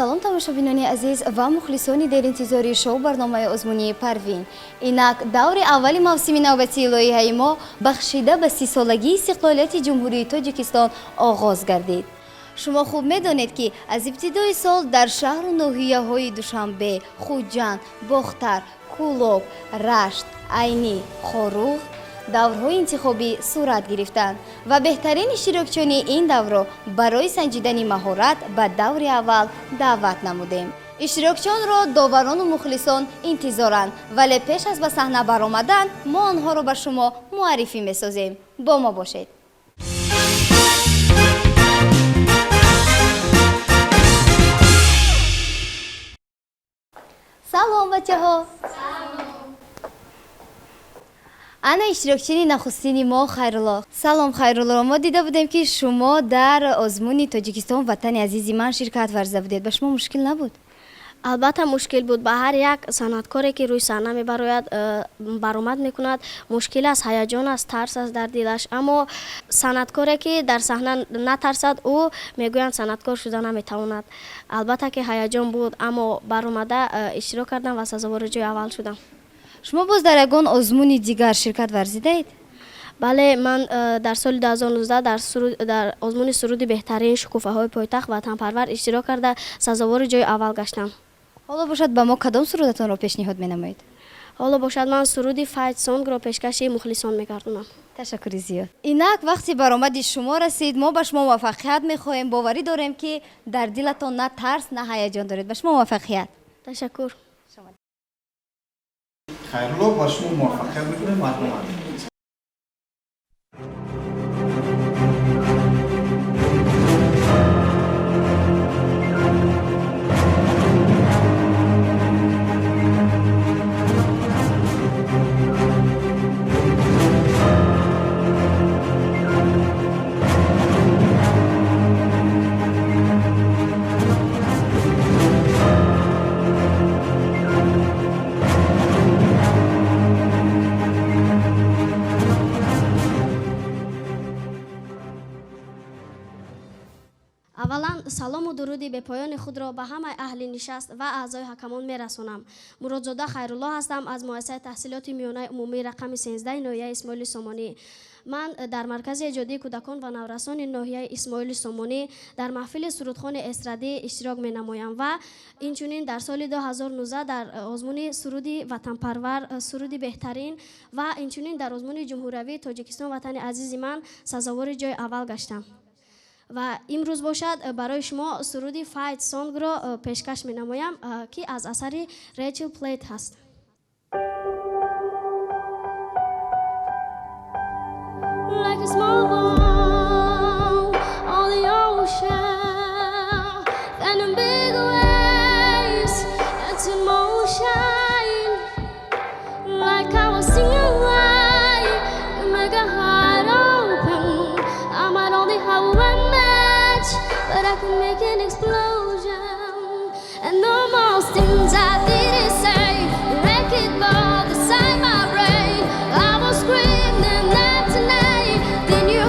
Салом, тамошобинони азиз ва мухлисони деринтизори шоу барномаи озмунии «Парвин». Инак даври аввали мавсими навбатии лоиҳаи мо, бахшида ба 30-солагии истиқлолияти Ҷумҳурии Тоҷикистон, оғоз гардид. Шумо хуб медонед, ки аз ибтидои сол дар шаҳру ноҳияҳои Душанбе, Хуҷанд, Бохтар, Кӯлоб, Рашт, Айнӣ, Хоруғ даврҳои интихобӣ сурат гирифтанд ва беҳтарин иштирокчиёни ин даврро барои санҷидани маҳорат ба даври аввал даъват намудем. Иштирокчиёнро доварону мухлисон интизоранд, вале пеш аз ба саҳна баромадан мо онҳоро ба шумо муаррифӣ месозем. Бо мо бошед. Салом, бачаҳо! Ана иштирокчини нахустини мо, Хайрулло. Салом, Хайрулло! Мо дида будем, ки шумо дар озмуни «Тоҷикистон ватани азизи ман» ширкат варзида будед. Ба шумо мушкил набуд? Албатта, мушкил буд. Ба ҳар як санъаткоре, ки рӯи саҳна мебарояд, баромад мекунад, мушкил аст, ҳаяҷон аст, тарс аст дар дилаш. Аммо санъаткоре, ки дар саҳна натарсад, ӯ, мегӯянд, санъаткор шуда наметавонад. Албатта, ки ҳаяҷон буд, аммо баромада иштирок кардам ва сазовори ҷои аввал шудам. Шумо боз дар ягон озмуни дигар ширкат варзидаед? Бале, ман дар соли 2019 дар озмуни суруди беҳтарин «Шукуфаҳои пойтахт ватанпарвар» иштирок карда, сазовори ҷои аввал гаштам. Ҳоло бошад, ба мо кадом сурудатонро пешниҳод менамоед? Ҳоло бошад, ман суруди «Fight Song» ро пешкаши мухлисон мегардонам. Ташаккури зиёд. Инак вақти баромади шумо расид. Мо ба шумо муваффақият мехоҳем. Боварӣ дорем, ки дар дилатон на тарс, на ҳаяҷон доред. Ба шумо муваффақият! Ташаккур. Хайрулло, ба шумо муваффақият мекунем, марҳамат. Аввалан, салому дуруди бепоёни худро ба ҳамаи аҳли нишаст ва аъзои ҳакамон мерасонам. Муродзода Хайрулло ҳастам аз муассисаи таҳсилоти миёнаи умумии рақами 13 ноҳияи Исмоили Сомонӣ. Ман дар маркази эҷодии кӯдакон ва наврасони ноҳияи Исмоили Сомонӣ дар маҳфили сурудхони эстрадӣ иштирок менамоям ва инчунин дар соли 2019 дар озмуни суруди ватанпарвар, суруди беҳтарин ва инчунин дар озмуни ҷумҳуриявии «Тоҷикистон ватани азизи ман» сазовори ҷои аввал гаштам. Ва имрӯз бошад, барои шумо суруди «Fight Song» ро пешкаш менамоям, ки аз асари Рэйчел Плейт ҳаст. Like a small boat on the ocean, and in big waves that's in motion. Like I was singing away, you make a heart open. I might only have one match, but I can make an explosion. And the most things I didn't say, wreck it all inside my brain. I was screaming out tonight, then you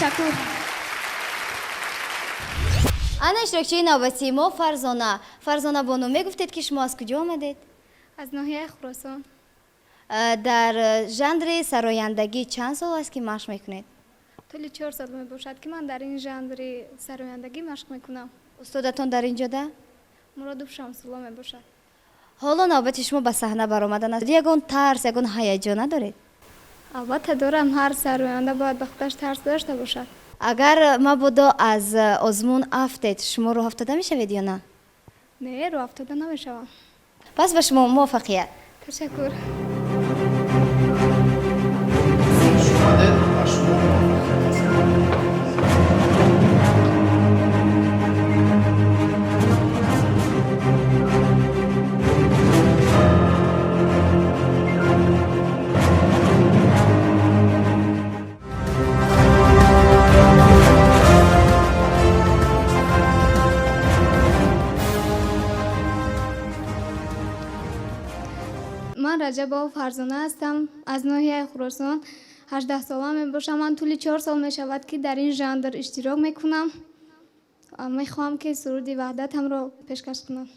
Ташаккур. Ана иштирокчии навбатии мо Фарзона. Фарзона бону, мегуфтед, ки шумо аз куҷо омадед? Аз ноҳияи Хуросон. Дар жанри сарояндагӣ чанд сол аст, ки машқ мекунед? Тӯли 4 сол мебошад, ки ман дар ин жанри сарояндагӣ машқ мекунам. Устодатон дар ин ҷода? Муродов Шамсулло мебошад. Ҳоло навбати шумо ба саҳна баромадан аст. Ягон тарс, ягон ҳаяҷон надоред? Албатта, дорам. Ҳар сароянда бояд ба худаш тарс дошта бошад. Агар мабодо аз озмун афтед, шумо рӯҳафтода мешавед ё на? Не, рӯҳафтода намешавам. Пас ба шумо муваффақият. Ташаккур. Хуш омадед, ба шумо муваффақият. Ман Раҷабова Фарзона ҳастам, аз ноҳияи Хуросон, 18сола мебошам. Ман тӯли 4 сол мешавад, ки дар ин жанр иштирок мекунам. Мехоҳам, ки суруди Ваҳдатамро пешкаш кунам.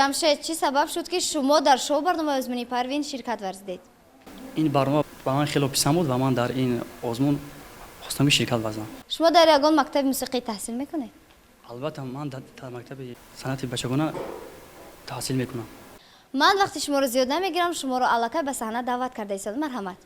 Ҷамшед, чӣ сабаб шуд, ки шумо дар шоу барномаи озмунии Парвин ширкат варзидед? Ин барнома ба ман хело писанд буд ва ман дар ин озмун хостам, ки ширкат варзам. Шумо дар ягон мактаби мусиқӣ таҳсил мекунед? Албатта, ман дар мактаби санъати бачагона таҳсил мекунам. Ман вақти шуморо зиёд намегирам, шуморо аллакай ба саҳна даъват карда истодам. Марҳамат.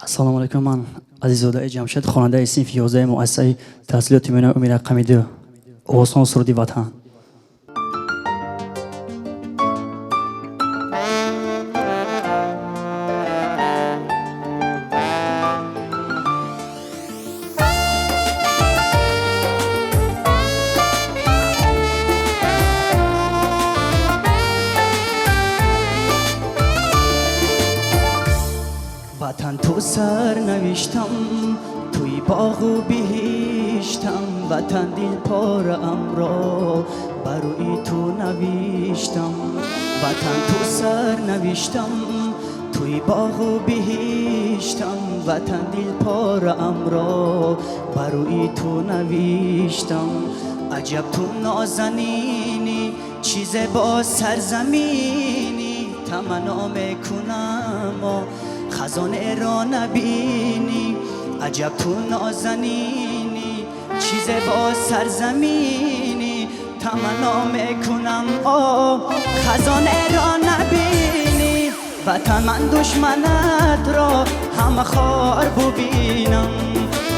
Ассалому алайкум, ман Азиззодаи Ҷамшед, хонандаи синфи 11-и муассисаи таҳсилоти миёнаи умумии рақами 2. Овозхон суруди Ватан. Ватан, ту сарнавиштам, туи боғу биҳиштам. Ватан, дилпораамро ба рӯи ту навиштам. Ватан, ту сарнавиштам, туи боғу биҳиштам. Ватан, дилпораамро ба рӯи ту навиштам. Аҷаб ту нозанинӣ, чизе бо сарзаминӣ. Таманно мекунамо хазонеро набинӣ. Аҷаб ту нозанинӣ, чизе бо сарзаминӣ. Таманно мекунам о хазонеро набинӣ. Ватан, ман душманатро ҳама хор бубинам,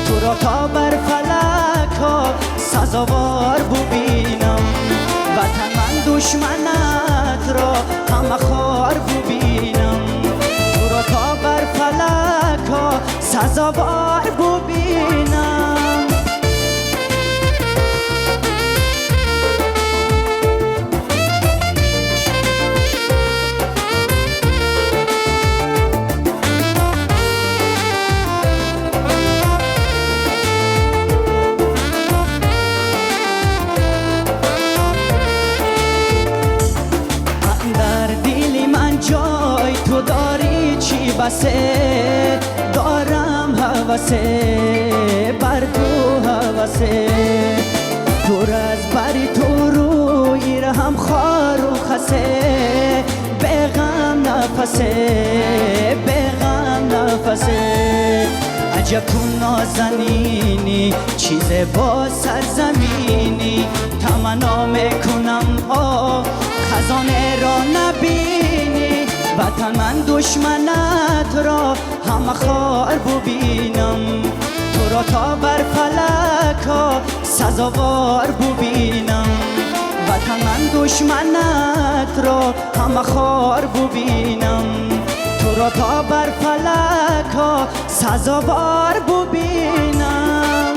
туро то бар фалакҳо сазовор бубинам. Ватан, ман душманатро ҳама хор бубинам, туро то бар фалакҳо сазовор бубинам. Дар дили ман ҷой ту дорӣ, чӣ басе дорам ҳавасе бар ту, ҳавасе дур аз бари ту рӯи раҳам хору хасе, беғам нафасе, беғам нафасе. Аҷаб ту нозанинӣ, чизе бо сарзаминӣ. Таманно мекунам о хазонеро набинӣ. Ватан, ман душманатро ҳама хор бубинам, туро то бар фалакҳо сазовор бубинам. Ватан, ман душманатро ҳама хор бубинам, туро то бар фалакҳо сазовор бубинам.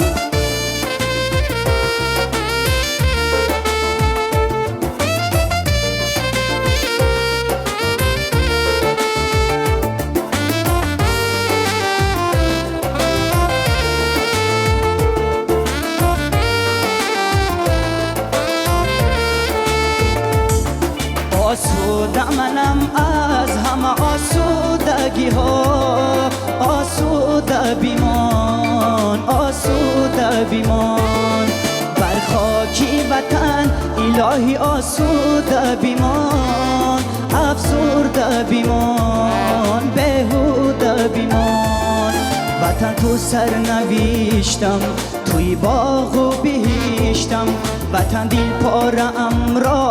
Осуда манам аз ҳама осудагиҳо, осуда бимон, осуда бимон. Бар хоки ватан, илоҳӣ, осуда бимон, афсурда бимон, беҳуда бимон. Ватан, ту сарнавиштам, туи боғу биҳиштам. Ватан, дилпораамро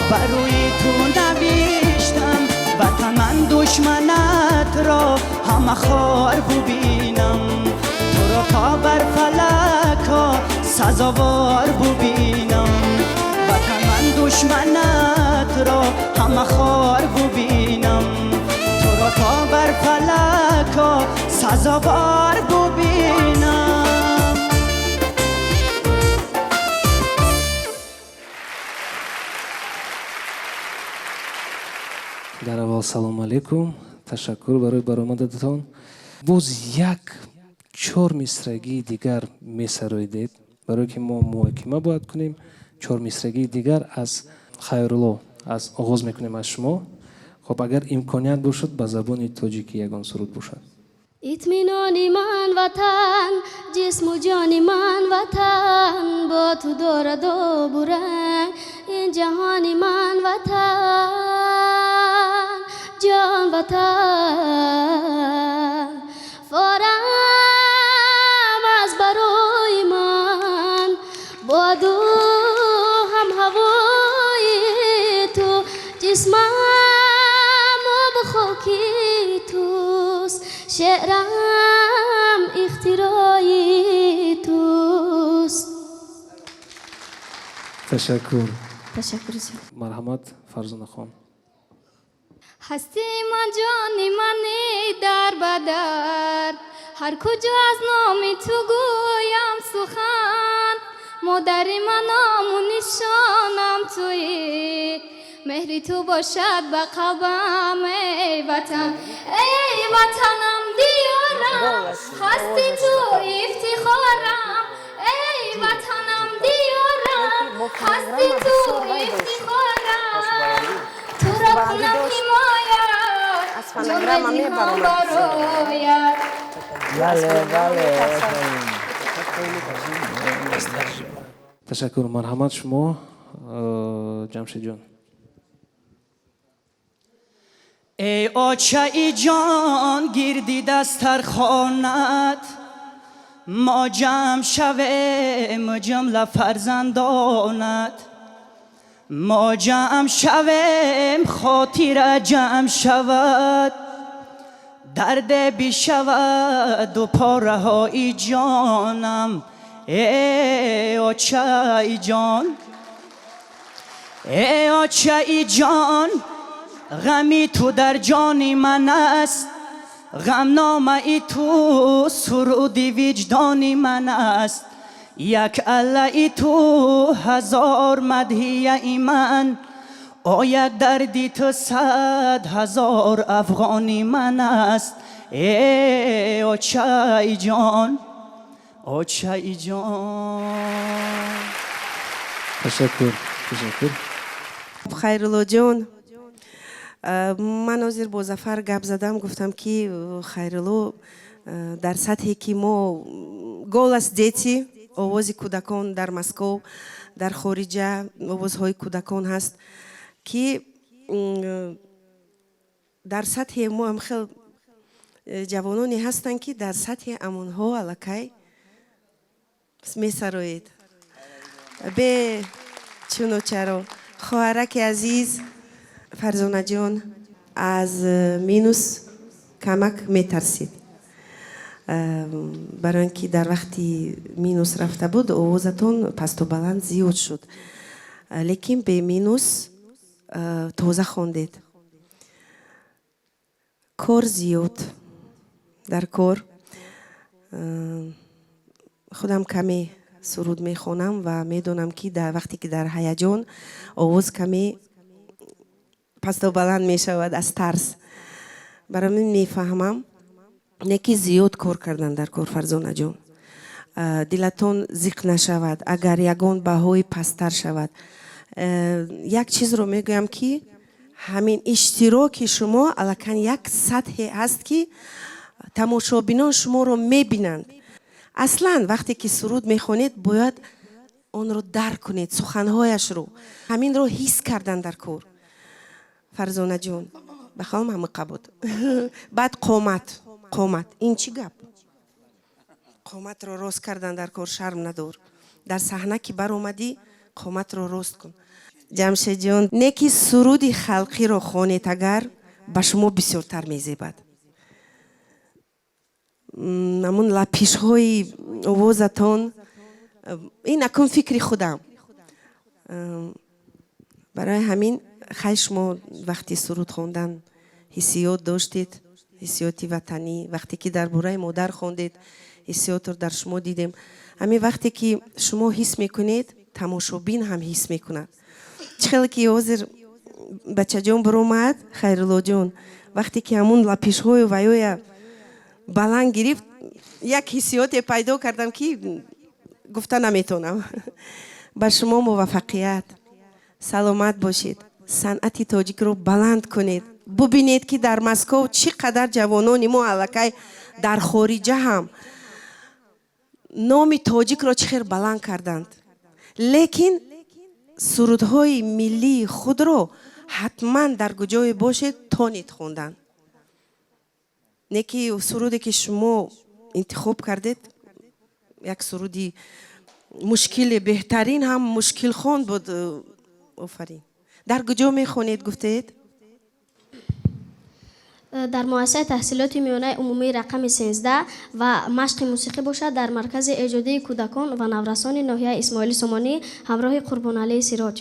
ба рӯи ту навиштам. Ватан, ман душманатро ҳама хор бубинам, туро то бар фалакҳо сазовор бубинам. Ватан, ман душманатро ҳама хор бубинам, туро то бар фалакҳо сазовор бубинам. Дар аввал салом алейкум, ташаккур барои баромадатон. Боз як чор мисрагии дигар месароидед, барое ки мо муҳокима бояд кунем. Чор мисрагии дигар аз Хайрулло, аз оғоз мекунем аз шумо. Хоб, агар имконият бошад, ба забони тоҷикӣ ягон суруд бошад. Итминони ман ватан, ҷисму ҷони ман ватан, бо ту дорад обу ранг ин ҷаҳони ман ватан, ҷон ватан. Форам аз барои ман боду ҳам ҳавои ту, ҷисмам обу хоки туст, шеърам ихтирои туст. Ташаккур. Ташаккур зиёд. Марҳамат, Фарзонахон. Ҳасти ман, ҷони мани, дар бадар ҳар куҷо аз номи ту гӯям сухан, модари ман, ному нишонам туӣ, меҳри ту бошад ба қалбам, эй ватан, эй ватанам, диёрам, ҳасти ту ифтихорам, эй ватанам, диёрам, ҳасти ту ифтихорам, туро кунам ҳимоят, ҷон медиҳам бароят. Бале, бале. Ташаккур. Марҳамат, шумо, Ҷамшедҷон. Эй очаи ҷон, гирди дастархонат мо ҷамъ шавем, ҷумла фарзандонат мо ҷамъ шавем, хотира ҷамъ шавад, дарде бишавад ду пораҳои ҷонам, эй очаи ҷон, эй очаи ҷон, ғами ту дар ҷони ман аст, ғамномаи ту суруди виҷдони ман аст, як аллаи ту ҳазор мадҳияи ман, о як дарди ту 100 000 афғони ман аст, эй очаи ҷон, очаи ҷон. Ташаккур, ташаккур. Хайруллоҷон, ман ҳозир бо Зафар гап задам, гуфтам, ки Хайрулло дар сатҳе ки мо «Голос дети», овози кӯдакон, дар Москов, дар хориҷа овозҳои кӯдакон ҳаст, ки дар сатҳи мо ҳам хел ҷавононе ҳастанд, ки дар сатҳи амонҳо аллакай месароед бе чуну чаро. Хоҳараки азиз Фарзонаҷон, аз минус камак метарсид, барои он ки дар вақти минус рафта буд, овозатон пасту баланд зиёд шуд, лекин бе минус тоза хондед. Кор зиёд дар кор. Худам каме суруд мехонам ва медонам, ки дар вақте ки дар ҳаяҷон овоз каме пасту баланд мешавад аз тарс. Барои мин мефаҳмам, не ки зиёд кор кардан дар кор. Фарзонаҷон, дилатон зиқ нашавад, агар ягон баҳои пасттар шавад. Як чизро мегӯям, ки ҳамин иштироки шумо аллакай як сатҳе ҳаст, ки тамошобинон шуморо мебинанд. Аслан вақте ки суруд мехонед, бояд онро дарк кунед, суханҳояшро, ҳаминро ҳис кардан дар кор. Фарзонаҷон, ба хаёлам ҳамиқа буд. Баъд қомат, қомат ин чӣ гап? Қоматро рост кардан дар кор, шарм надор. Дар саҳна ки баромадӣ, қоматро рост кун. Ҷамшедҷон, не ки суруди халқиро хонед, агар ба шумо бисёртар мезебад. Ҳамун лапишҳои овозатон, ин акун фикри худам. Барои ҳамин хай, шумо вақти суруд хондан ҳиссиёт доштед, ҳиссиёти ватанӣ. Вақте ки дар бораи модар хондед, ҳиссиётро дар шумо дидем. Ҳамин вақте ки шумо ҳис мекунед, тамошобин ҳам ҳис мекунад. Чӣ хеле ки ҳозир Бачаҷон баромад, Хайруллоҷон, вақте ки ҳамун лапишҳою ваёя баланд гирифт, як ҳиссиёте пайдо кардам, ки гуфта наметонам. Ба шумо муваффақият, саломат бошед, санъати тоҷикро баланд кунед. Бубинед, ки дар Москов чӣ қадар ҷавонони мо аллакай дар хориҷа ҳам номи тоҷикро чӣ хел баланд карданд, лекин сурудҳои миллии худро ҳатман дар куҷое бошед, тонед хондан. Не ки суруде, ки шумо интихоб кардед, як суруди мушкиле, беҳтарин ҳам мушкилхон буд. Офарин. Дар куҷо мехонед, гуфтед? Дар муассисаи таҳсилоти миёнаи умумии рақами 13 ва машқи мусиқӣ бошад дар маркази эҷодии кӯдакон ва наврасони ноҳияи Исмоили Сомонӣ ҳамроҳи Қурбоналии Сироҷ.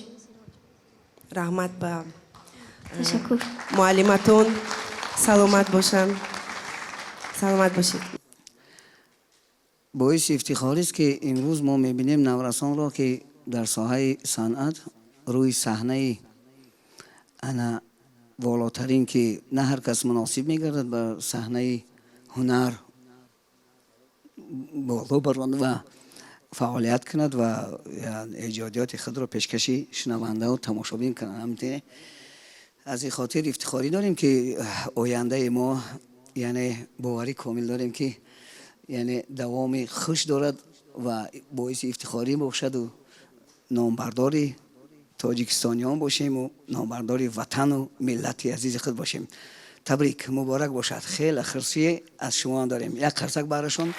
Раҳмат ба Ташаккур. муаллиматон, саломат бошанд, саломат бошед. Боиси ифтихорист, ки имрӯз мо мебинем наврасонро, ки дар соҳаи санъат рӯи саҳнаи ана волотарин, ки на ҳар кас муносиб мегардад ба саҳнаи ҳунар боло баронд ва фаъолият кунад ва эҷодиёти худро пешкаши шунавандаву тамошобин кунад. Ҳамтине аз ин хотир ифтихорӣ дорем, ки ояндаи мо, яъне боварӣ комил дорем, ки яъне давоми хуш дорад ва боиси ифтихорӣ бошаду номбардори тоҷикистониён бошему номбардори ватану миллати азизи худ бошем. Табрик, муборак бошад. Хеле хурсие аз шумо дорем. Як қарсак барашон.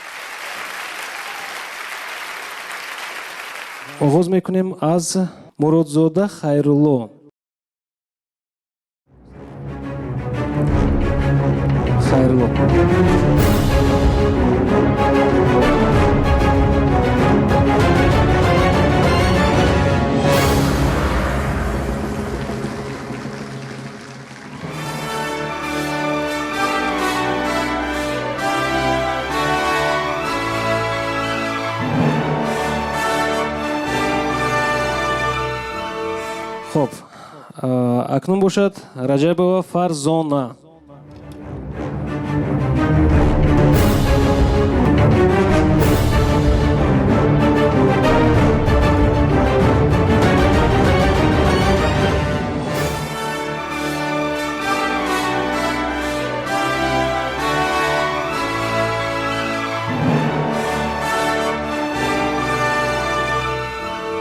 Оғоз мекунем аз Муродзода Хайрулло. Хайрулло. Хуб, акнун бошад Раҷабова Фарзона.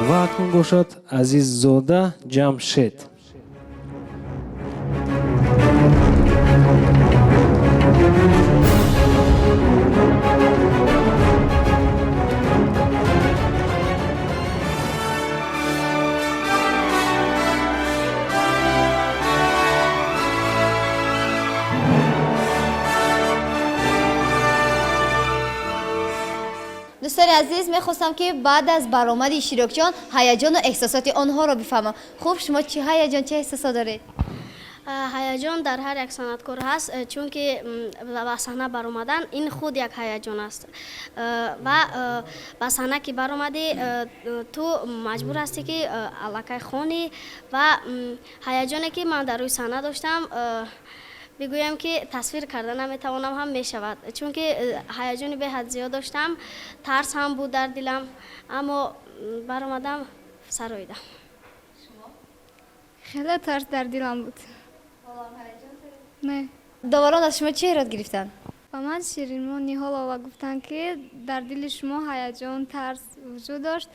Ва акнун бошад Азиззода Ҷамшед. Дӯстони азиз, мехостам, ки баъд аз баромади иштирокчиён ҳаяҷону эҳсосоти онҳоро бифаҳмам. Хуб, шумо чӣ ҳаяҷон, чӣ эҳсосот доред? Ҳаяҷон дар ҳар як санъаткор ҳаст, чунки ба саҳна баромадан ин худ як ҳаяҷон аст. Ва ба саҳна ки баромадӣ, ту маҷбур ҳастӣ, ки аллакай хонӣ. Ва ҳаяҷоне, ки ман дар рӯи саҳна доштам, бигӯям, ки тасвир карда наметавонам ҳам мешавад, чунки ҳаяҷони беҳад зиёд доштам, тарс ҳам буд дар дилам, аммо баромадам, сароидам. Хеле тарс дар дилам буд. Не. Доварон аз шумо чӣ эрод гирифтанд? Ба ман Ширинмо Ниҳолова гуфтанд, ки дар дили шумо ҳаяҷон, тарс вуҷуд дошт,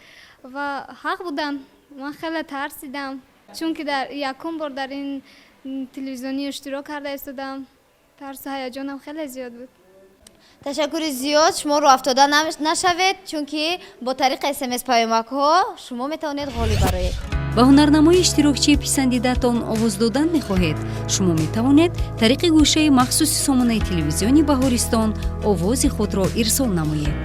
ва ҳақ буданд. Ман хеле тарсидам, чунки дар якум бор дар ин телевизионӣ иштирок карда истодам. Тарсу ҳаяҷонам хеле зиёд буд. Ташаккури зиёд. Шумо рӯ афтода нашавед, чунки бо тариқи СМС паёмакҳо шумо метавонед ғолиб бароед. Ба ҳунарнамои иштирокчии писандидаатон овоз додан мехоҳед? Шумо метавонед тариқи гӯшаи махсуси сомонаи телевизиони Баҳористон овози худро ирсол намоед.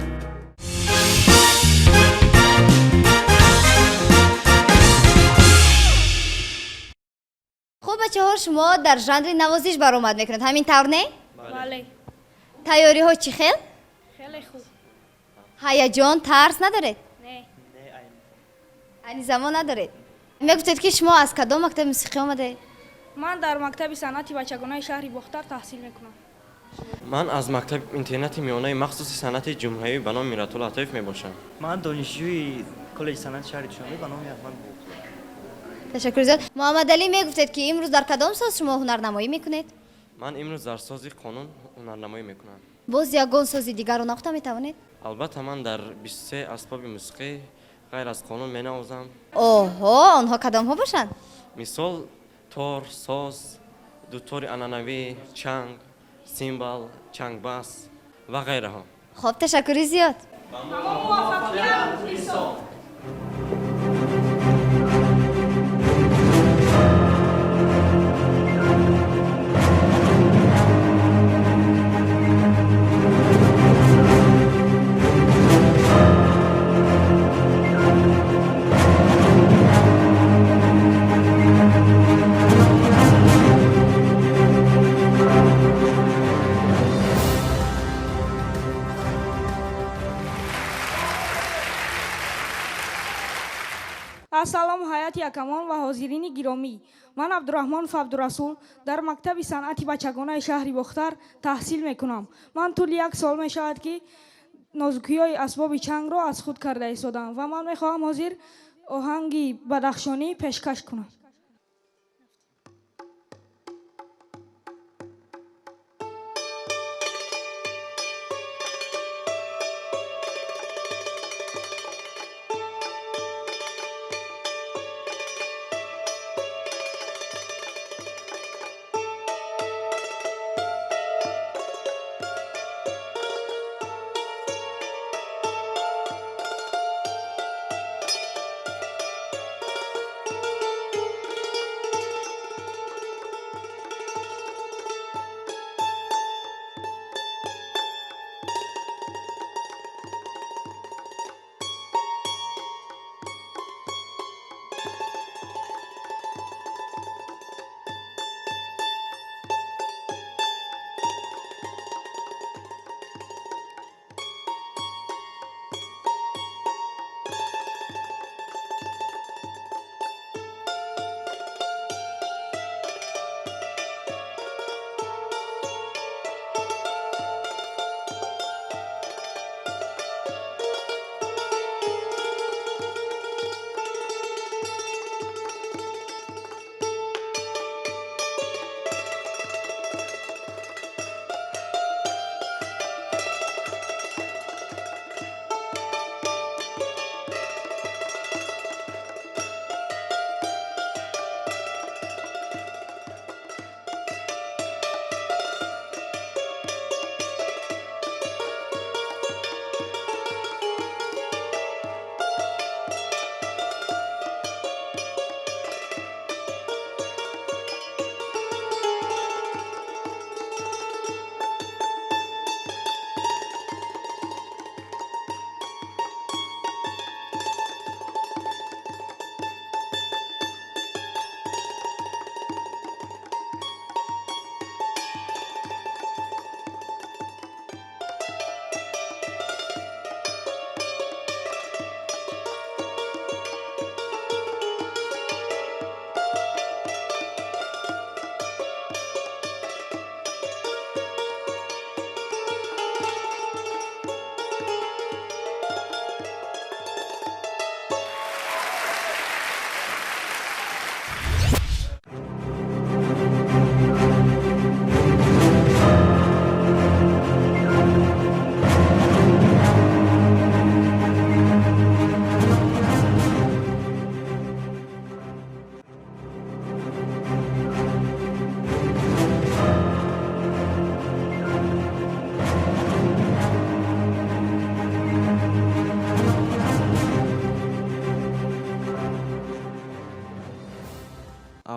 Хуб, бачаҳо, шумо дар жанри навозиш баромад мекунед, ҳамин тавр, не? Бале. Тайёриҳо чӣ хел? Хеле хуб. Ҳаяҷон, тарс надоред? Не. Айни замон надоред. Мегуфтед, ки шумо аз кадом мактаби мусиқӣ омадаед? Ман дар мактаби санъати бачагонаи шаҳри Бохтар таҳсил мекунам. Ман аз мактаби интернати миёнаи махсуси санъати ҷумҳуриявӣ ба номи Миратулло Атоев мебошам. Ман донишҷӯи коллеҷи санъати шаҳри Душанбе ба номи Аҳмад. Ташаккур зиёд. Муҳаммадалӣ, мегуфтед, ки имрӯз дар кадом соз шумо ҳунарнамоӣ мекунед? Ман имрӯз дар сози қонун ҳунарнамоӣ мекунам. Боз ягон сози дигарро навохта метавонед? Албатта, ман дар 23 асбоби мусиқӣ ғайр аз қонун менавозам. Оҳо, онҳо кадомҳо бошанд? Мисол, тор, соз, дутори анъанавӣ, чанг, симбал, чангбас ва ғайраҳо. Хоб, ташаккури зиёд. Муваффақият, мухлисон! Ассалому, ҳайати ҳакамон ва ҳозирини гиромӣ! Ман Абдураҳмонов Абдурасул дар мактаби санъати бачагонаи шаҳри Бохтар таҳсил мекунам. Ман тӯли як сол мешавад, ки нозукиҳои асбоби чангро аз худ карда истодам ва ман мехоҳам ҳозир оҳанги бадахшонӣ пешкаш кунам.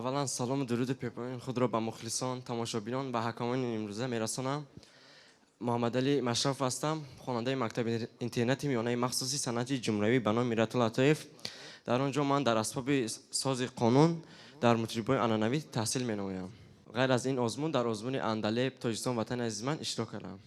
Аввалан, салому дуруди бепоёни худро ба мухлисон, тамошобинон ва ҳакамони имрӯза мерасонам. Муҳаммадалӣ Машраф ҳастам, хонандаи мактаби интернати миёнаи махсуси санъати ҷумҳуриявӣ ба номи Миратулло Атоев. Дар он ҷо ман дар асбоби сози қонун дар мутрибои анъанавӣ таҳсил менамоям. Ғайр аз ин озмун, дар озмуни Андалеб «Тоҷикистон, ватани азизи ман» иштирок кардам.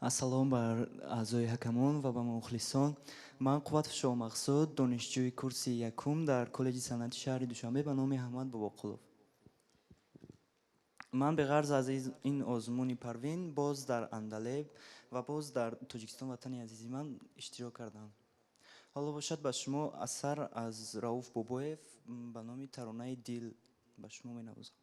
Ассалом бар аъзои ҳакамон ва ба мухлисон. Ман Қувватов Шоҳмақсуд, донишҷӯи курси якум дар коллеҷи санъати шаҳри Душанбе ба номи Аҳмад Бобоқулов. Ман беғарз аз ин озмуни Парвин боз дар Андалеб ва боз дар Тоҷикистон, ватани азизи ман, иштирок кардам. Ҳоло бошад, ба шумо асар аз Рауф Бобоев ба номи Таронаи дил ба шумо менавозам.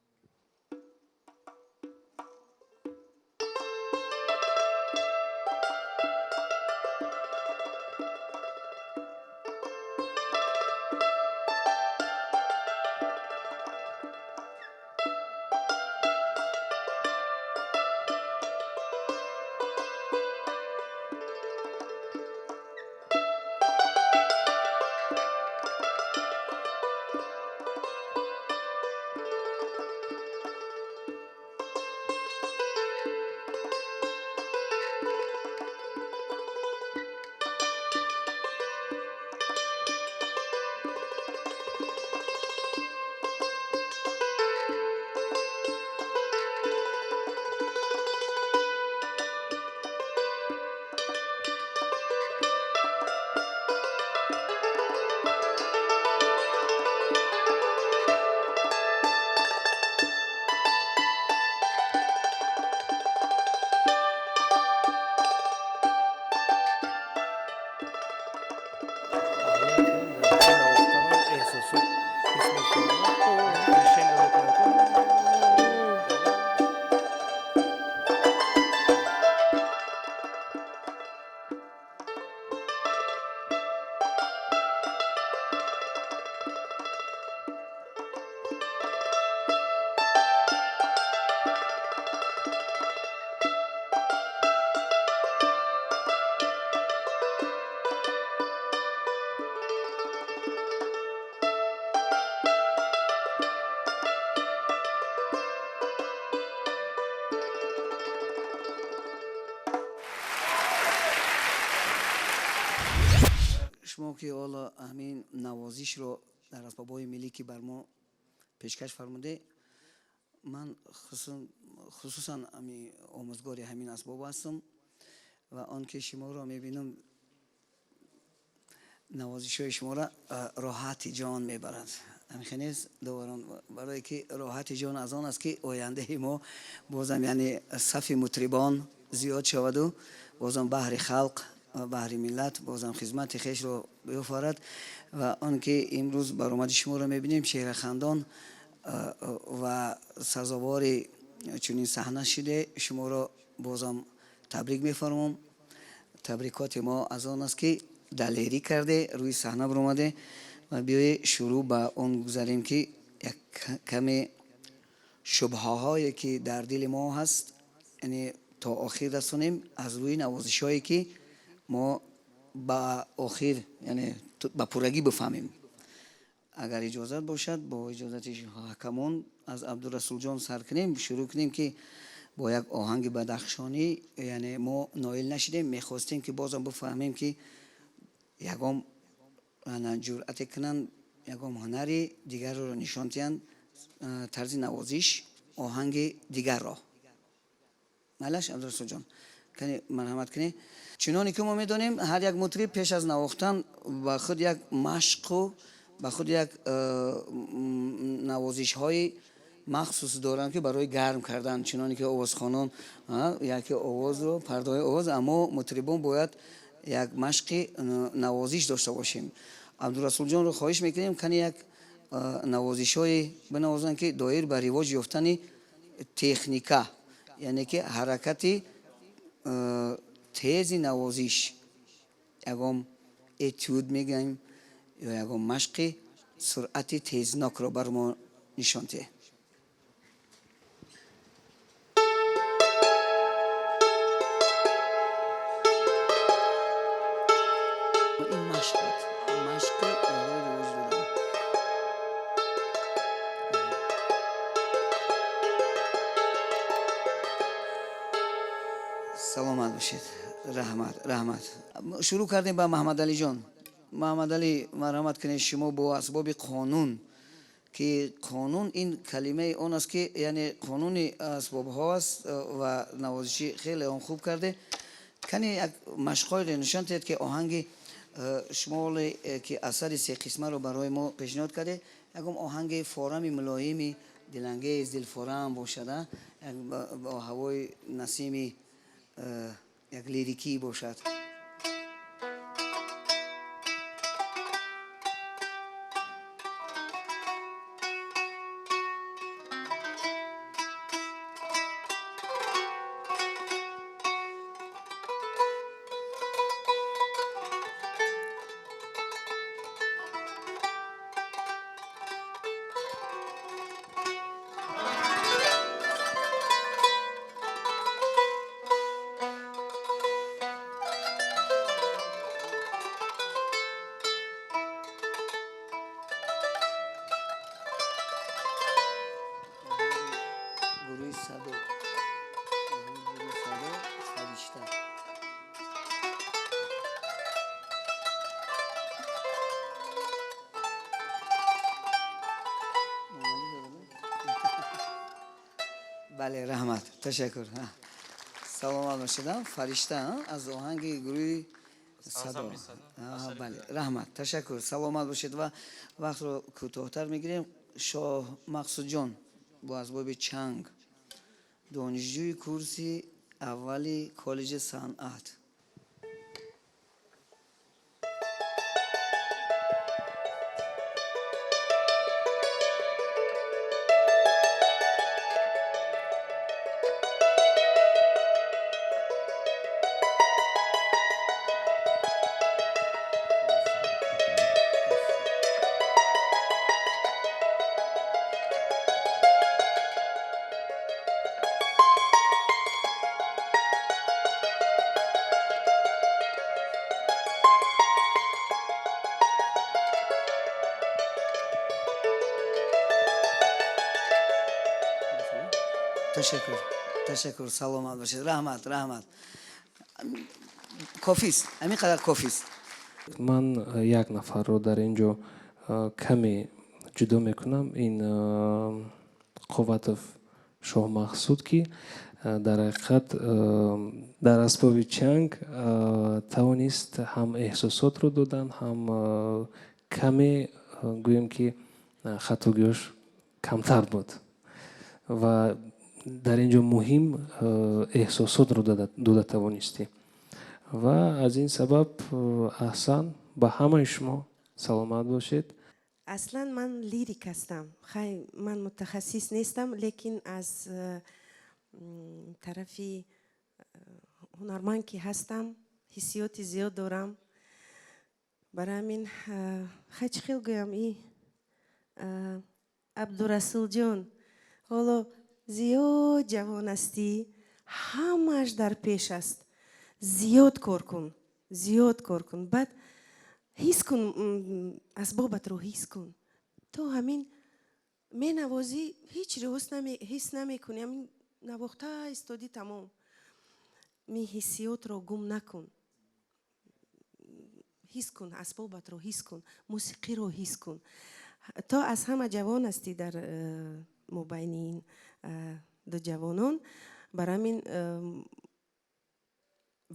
Шумо ки ҳоло ҳамин навозишро дар асбобҳои миллӣ ки бар мо пешкаш фармуде, ман хусусан омӯзгори ҳамин асбоб ҳастам ва он ки шуморо мебинам, навозишҳои шуморо роҳати ҷон мебарад. Ҳамин нест, доварон? Барое ки роҳати ҷон аз он аст, ки ояндаи мо бозам, яъне сафи мутрибон зиёд шаваду бозам баҳри халқ ва баҳри миллат бозам хизмати хешро биёфарад. Ва он ки имрӯз баромади шуморо мебинем, чеҳрахандон ва сазовори чунин саҳна шуде, шуморо бозам табрик мефармом. Табрикоти мо аз он аст, ки далерӣ карде, рӯи саҳна баромаде. Ва биёе шурӯъ ба он гузарем, ки як каме шубҳаҳое ки дар дили мо ҳаст, яъне то охир расонем аз рӯи навозишҳое ки мо ба охир, яъне ба пуррагӣ бифаҳмем. Агар иҷозат бошад, бо иҷозати ҳакамон аз Абдурасулҷон сар кунем, шурӯъ кунем, ки бо як оҳанги бадахшонӣ, яъне мо ноил нашидем, мехостем ки бозам бифаҳмем, ки ягон ҷуръате кунанд, ягон ҳунари дигарро нишон диҳанд, тарзи навозиш оҳанги дигарро. Майлаш, Абдурасулҷон, кани марҳамат кунӣ. Чуноне ки мо медонем, ҳар як мутриб пеш аз навохтан ба худ як машқу ба худ як навозишҳои махсус доранд, ки барои гарм кардан, чуноне ки овозхонон яке овозро, пардаҳои овоз, аммо мутрибон бояд як машқи навозиш дошта бошем. Абдурасулҷонро хоҳиш мекунем, кани як навозишҳое бинавозанд, ки доир ба ривоҷ ёфтани техника, яъне ки ҳаракати тези навозиш, ягон этюд мегӯем ё ягон машқи суръати тезнокро бар мо нишон диҳед. Ин машқ буд, машқи барои ривоҷ додан. Саломат бошед, раҳмат, раҳмат. Шурӯъ кардем ба Маҳмадалиҷон. Маҳмадалӣ, марҳамат кунед, шумо бо асбоби қонун, ки қонун ин калимаи он аст, ки яъне қонуни асбобҳо аст, ва навозишӣ хеле он хуб карде. Кани як машқҳоеро нишон диҳед, ки оҳанги шумо ҳоле ки асари се қисмаро барои мо пешниҳод карде, ягон оҳанги форами мулоими дилангез, дилфорам бошад, як бо ҳавои насими як лирикӣ бошад. Гурӯҳи Садо, гурӯҳи Садо, Фаришта. Бале, раҳмат, ташаккур, саломат бошедам. Фаришта аз оҳанги гурӯҳи Садо. Бале, раҳмат, ташаккур, саломат бошед. Ва вақтро кӯтоҳтар мегирем. Шоҳ Мақсудҷон бо асбоби чанг, донишҷӯи курси аввали коллеҷи санъат. Ташаккур, ташаккур, саломат бошед, раҳмат, раҳмат. Кофист, ҳамин қадар кофист. Ман як нафарро дар ин ҷо каме ҷудо мекунам, ин Қувватов Шоҳмақсуд, ки дар ҳақиқат дар асбоби чанг тавонист ҳам эҳсосотро додан, ҳам каме гӯем ки хатогиёш камтар буд ва дар ин ҷо муҳим эҳсосотро дода тавонистем ва аз ин сабаб аҳсан ба ҳамаи шумо, саломат бошед. Аслан ман лирик ҳастам. Хай, ман мутахассис нестам, лекин аз тарафи ҳунарманд ки ҳастам, ҳиссиёти зиёд дорам. Барои ҳамин хай чӣ хел гӯям, и Абдурасулҷон, ҳоло зиёд ҷавон ҳастӣ, ҳамааш дар пеш аст. Зиёд кор кун, зиёд кор кун. Баъд ҳис кун, асбобатро ҳис кун. То ҳамин менавозӣ, ҳеҷ ҳис намекунӣ, ҳамин навохта истодӣ, тамом. Ми ҳиссиётро гум накун. Ҳис кун, асбобатро ҳис кун, мусиқиро ҳис кун. То аз ҳама ҷавон ҳастӣ дар мобайни ин ду ҷавонон. Барои ҳамин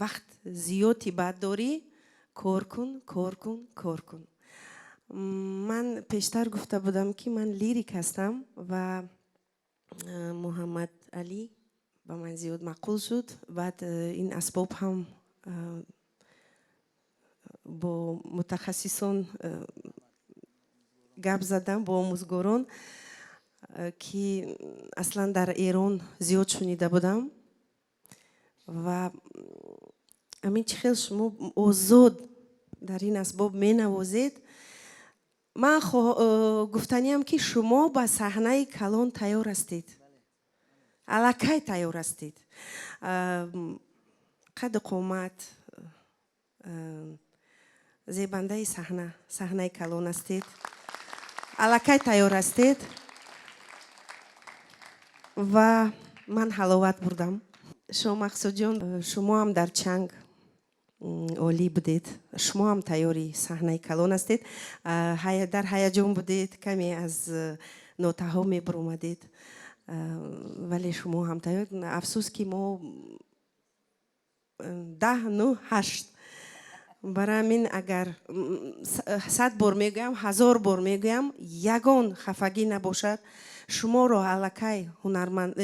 вақт зиёди баъд дорӣ, кор кун, кор кун, кор кун. Ман пештар гуфта будам, ки ман лирик ҳастам ва Муҳаммад Алӣ ба ман зиёд маъқул шуд. Баъд ин асбоб ҳам бо мутахассисон гап задам, бо омӯзгорон, ки аслан дар Эрон зиёд шунида будам ва ҳамин чӣ хел шумо озод дар ин асбоб менавозед. Ман гуфтаниям, ки шумо ба саҳнаи калон тайёр ҳастед, аллакай тайёр ҳастед. Қаду қомат зебандаи саҳна, саҳнаи калон ҳастед, аллакай тайёр ҳастед ва ман ҳаловат бурдам. Шоҳмақсудҷон, шумо ҳам дар чанг олӣ будед, шумо ҳам тайёри саҳнаи калон ҳастед. Дар ҳаяҷон будед, каме аз нотаҳо мебаромадед, вале шумо ҳам тайёр. Афсӯс, ки мо 10, 9, 8. Барои ҳамин агар 100 бор мегӯям, 1000 бор мегӯям, ягон хафагӣ набошад. Шуморо аллакай ҳунарманд,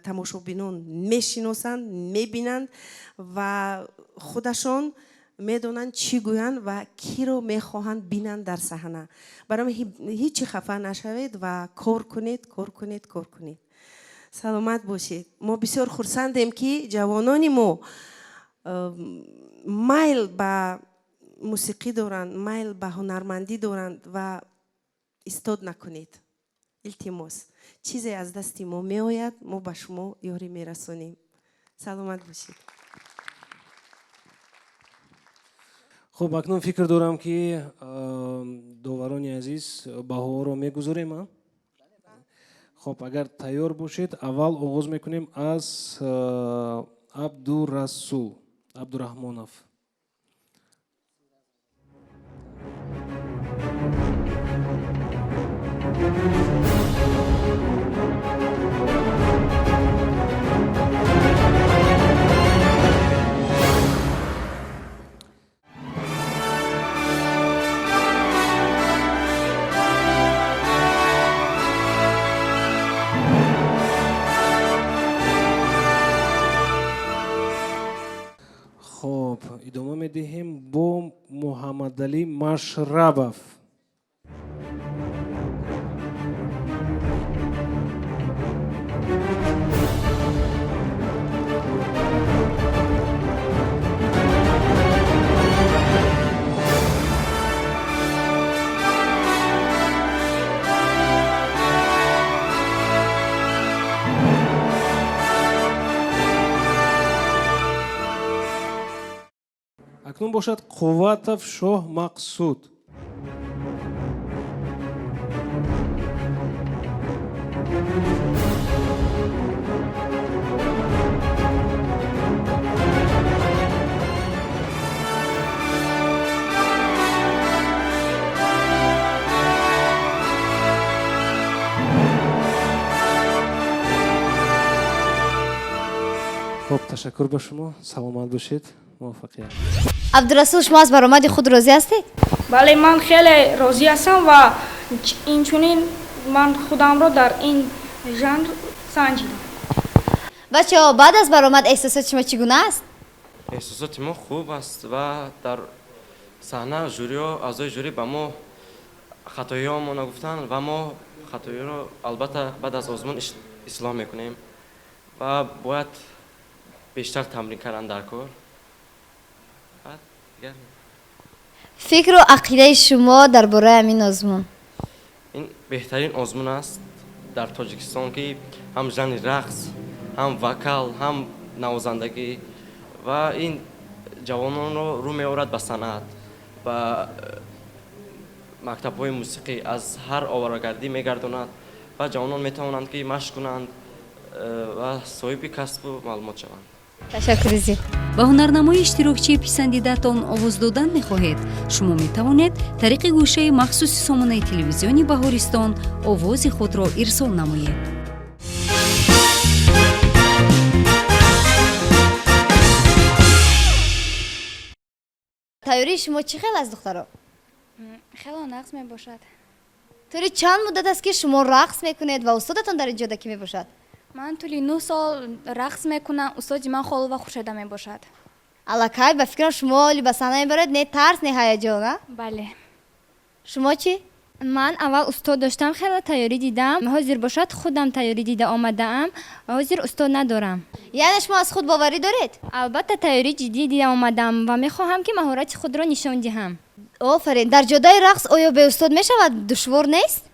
тамошобинон мешиносанд, мебинанд ва худашон медонанд чӣ гӯянд ва киро мехоҳанд бинанд дар саҳна. Барои ҳамин ҳеҷ хафа нашавед ва кор кунед, кор кунед, кор кунед. Саломат бошед. Мо бисёр хурсандем, ки ҷавонони мо майл ба мусиқӣ доранд, майл ба ҳунармандӣ доранд ва истод накунед. Илтимос, чизе аз дасти мо меояд, мо ба шумо ёрӣ мерасонем. Саломат бошед. Хуб, акнун фикр дорам, ки доварони азиз, баҳоро мегузорем. Хуб, агар тайёр бошед, аввал оғоз мекунем аз Абдурасул Абдураҳмонов. Хуб, идома медиҳем бо Муҳаммадалӣ Машрабов. Акнун бошад Қувватов Шоҳ Мақсуд. Ташаккур ба шумо, саломат бошед, муваффақият. Абдурасул, шумо аз баромади худ розӣ ҳастед? Бале, ман хеле розӣ ҳастам ва инчунин ман худамро дар ин жанр санҷидам. Бачаҳо, баъд аз баромад эҳсосоти шумо чӣ гуна аст? Эҳсосоти мо хуб аст ва дар саҳна жюриҳо, аъзои жюри ба мо хатоиҳоамонро гуфтанд ва мо хатоиҳоро албатта баъд аз озмун ислоҳ мекунем ва бояд бештар тамрин кардан дар кор. Фикру ақидаи шумо дар бораи ҳамин озмун? Ин беҳтарин озмун аст дар Тоҷикистон, ки ҳам жанри рақс, ҳам вокал, ҳам навозандагӣ ва ин ҷавононро рӯ меорад ба санъат, ба мактабҳои мусиқӣ, аз ҳар оварагардӣ мегардонад ва ҷавонон метавонанд, ки машқ кунанд ва соҳиби касбу маълумот шаванд. Ташаккури зиёд. Ба ҳунарнамои иштирокчии писандидатон овоз додан мехоҳед? Шумо метавонед тариқи гӯшаи махсуси сомонаи телевизиони Баҳористон овози худро ирсол намоед. Тайёрии шумо чӣ хел аст, духтаро? Хело нағз мебошад. Тӯли чанд муддат аст, ки шумо рақс мекунед ва устодатон дар ин ҷода кӣ мебошад? Ман тӯли 9 сол рақс мекунам, устоди ман Холова Хуршеда мебошад. Аллакай ба фикрам, шумо оли ба саҳна мебаред, не тарс, не ҳаяҷон, а? Бале. Шумо чӣ? Ман аввал устод доштам, хеле тайёрӣ дидам. Ҳозир бошад, худам тайёрӣ дида омадаам. Ҳозир устод надорам. Яъне шумо аз худ боварӣ доред? Албатта, тайёрӣ ҷиддӣ дида омадам ва мехоҳам, ки маҳорати худро нишон диҳам. Офарин. Дар ҷодаи рақс оё беустод мешавад? Душвор нест?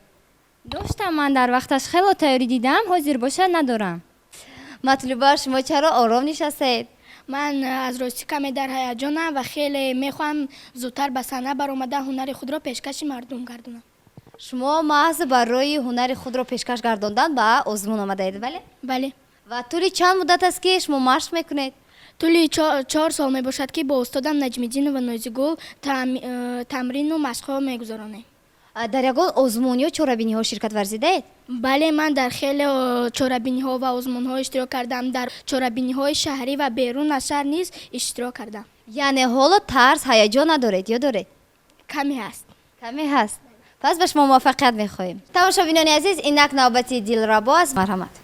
Доштам, ман дар вақташ хело тайёрӣ дидам, ҳозир бошад, надорам. Матлуба, шумо чаро ором нишастаед? Ман аз ростӣ каме дар ҳаяҷонам ва хеле мехоҳам зудтар ба саҳна баромада, ҳунари худро пешкаши мардум гардонам. Шумо маҳз барои ҳунари худро пешкаш гардондан ба озмун омадаед, бале? Бале. Ва тӯли чанд муддат аст, ки шумо машқ мекунед? Тӯли 4 сол мебошад, ки бо устодам Наҷмиддинова Нозигул тамрину машқҳо мегузаронем. Дар ягон озмун ё чорабиниҳо ширкат варзидаед? Бале, ман дар хеле чорабиниҳо ва озмунҳо иштирок кардам, дар чорабиниҳои шаҳрӣ ва берун аз шаҳр низ иштирок кардам. Яъне ҳоло тарс, ҳаяҷон надоред ё доред? Каме ҳаст. Каме ҳаст. Пас ба шумо муваффақият мехоҳем. Тамошобинони азиз, инак навбати Дилрабо аст. Марҳамат.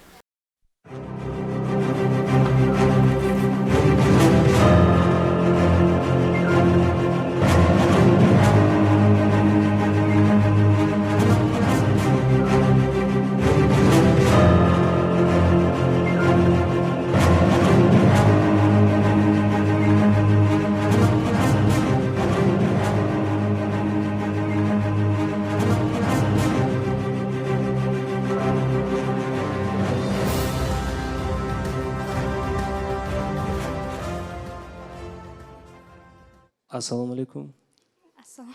Ассалому алайкум. Ассалом.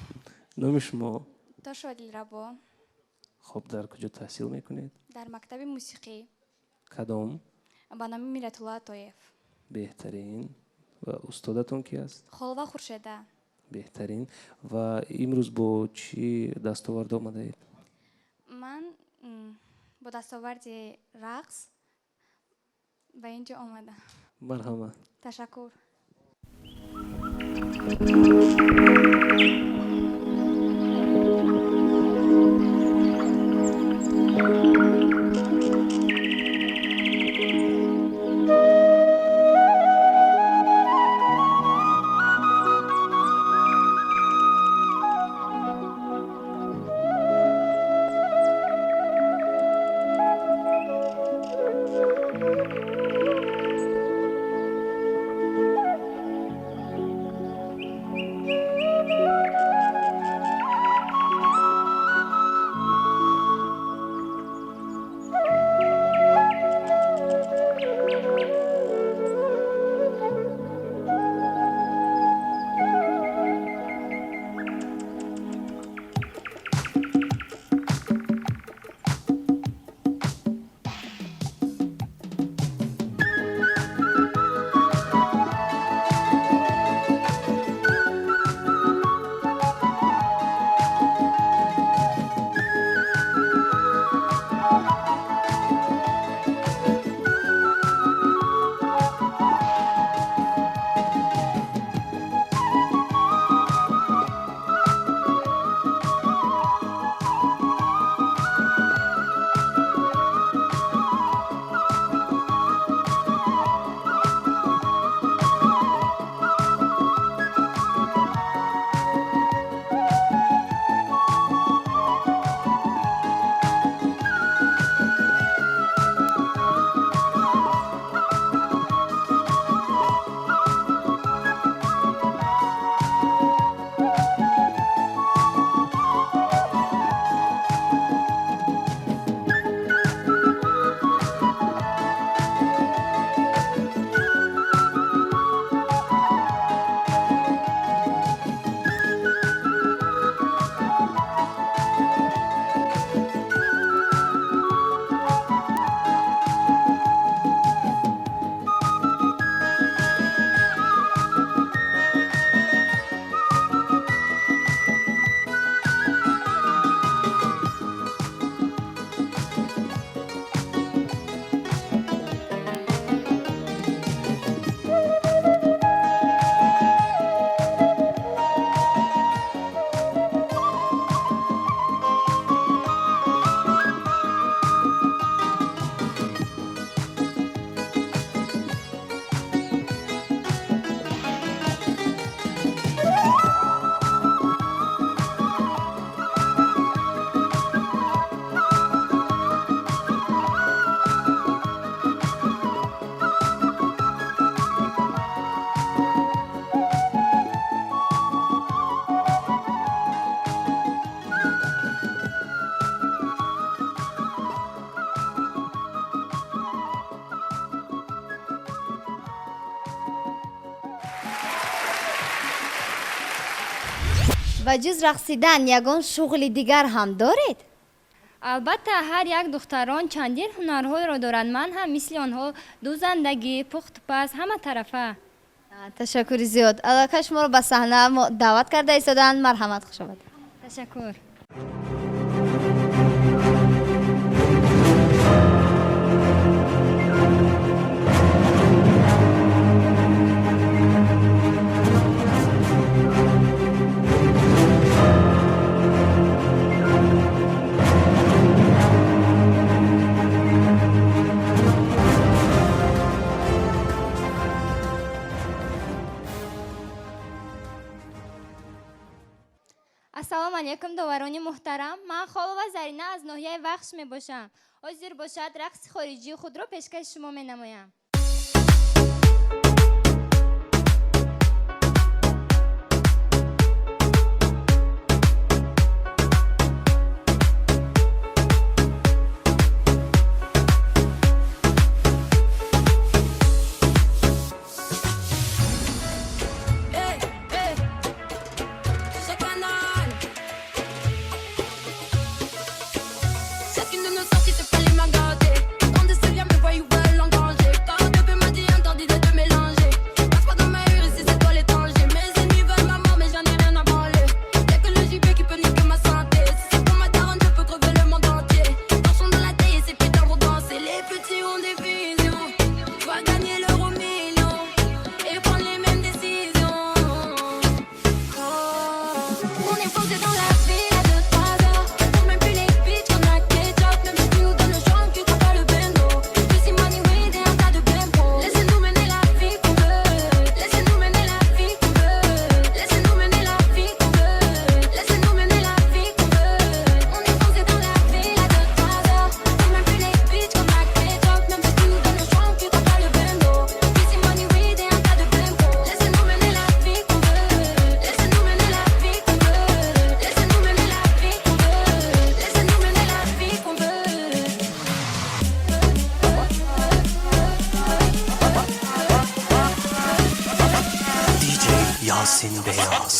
Номи шумо? Тошова Дилрабо. Хуб, дар куҷо таҳсил мекунед? Дар мактаби мусиқӣ. Кадом? Ба номи Миллатулло Атоев. Беҳтарин. Ва устодатон ки аст? Холова Хуршеда. Беҳтарин. Ва имрӯз бо чӣ дастовард омадаед? Ман бо дастоварди рақс ба ин ҷо омадам. Марҳамат. Ташаккур. Ба ҷуз рақсидан ягон шуғли дигар ҳам доред? Албатта, ҳар як духтарон чандин ҳунарҳоро доранд. Ман ҳам мисли онҳо дӯзандагӣ, пухтупаз, ҳама тарафа. Ташаккури зиёд. Аллакай шуморо ба саҳна даъват карда истоданд. Марҳамат, хуш омадед. Ташаккур. Ассалому алайкум, доварони муҳтарам. Ман Холова Зарина аз ноҳияи Вахш мебошам. Ҳозир бошад, рақси хориҷии худро пешкаши шумо менамоям. Chacune de nos sorties se fait les mains gâtées. Quand des vient me voyous veulent en danger. Quand bébé m'a dit interdit de te mélanger. Passe pas dans ma rue, ici c'est toi l'étranger. Mes ennemis veulent ma mort, mais j'en ai rien à branler. Y'a que le JB qui peut niquer ma santé. Si c'est pour ma daronne, je peux crever le monde entier. Torchon dans la taille et c'est putain pour danser. Les petits ont des visions. Je vois gagner l'euro million et prendre les mêmes décisions. Oh. On est foncé dans la ville à 2-3 heures. On même plus les bitches qu'on a ketchup. Même si tu nous donnes le choix, on quittera pas le bendo. Pussy money weed et un tas de bimbo. Laissez-nous mener la vie qu'on veut. Laissez-nous mener la vie qu'on veut. Laissez-nous mener la vie qu'on veut. Laissez-nous mener la vie qu'on veut. On est foncé dans la ville à 2-3 heures. On même plus les bitches qu'on a ketchup. Même si tu nous donnes le choix, on quittera pas le bendo. Pussy money weed et un tas de bimbo. Laissez-nous mener la vie qu'on veut. Laissez-nous mener la vie qu'on veut. Laissez-nous mener la vie qu'on veut. Laissez-nous mener la vie qu'on veut. DJ Yasin Beyaz.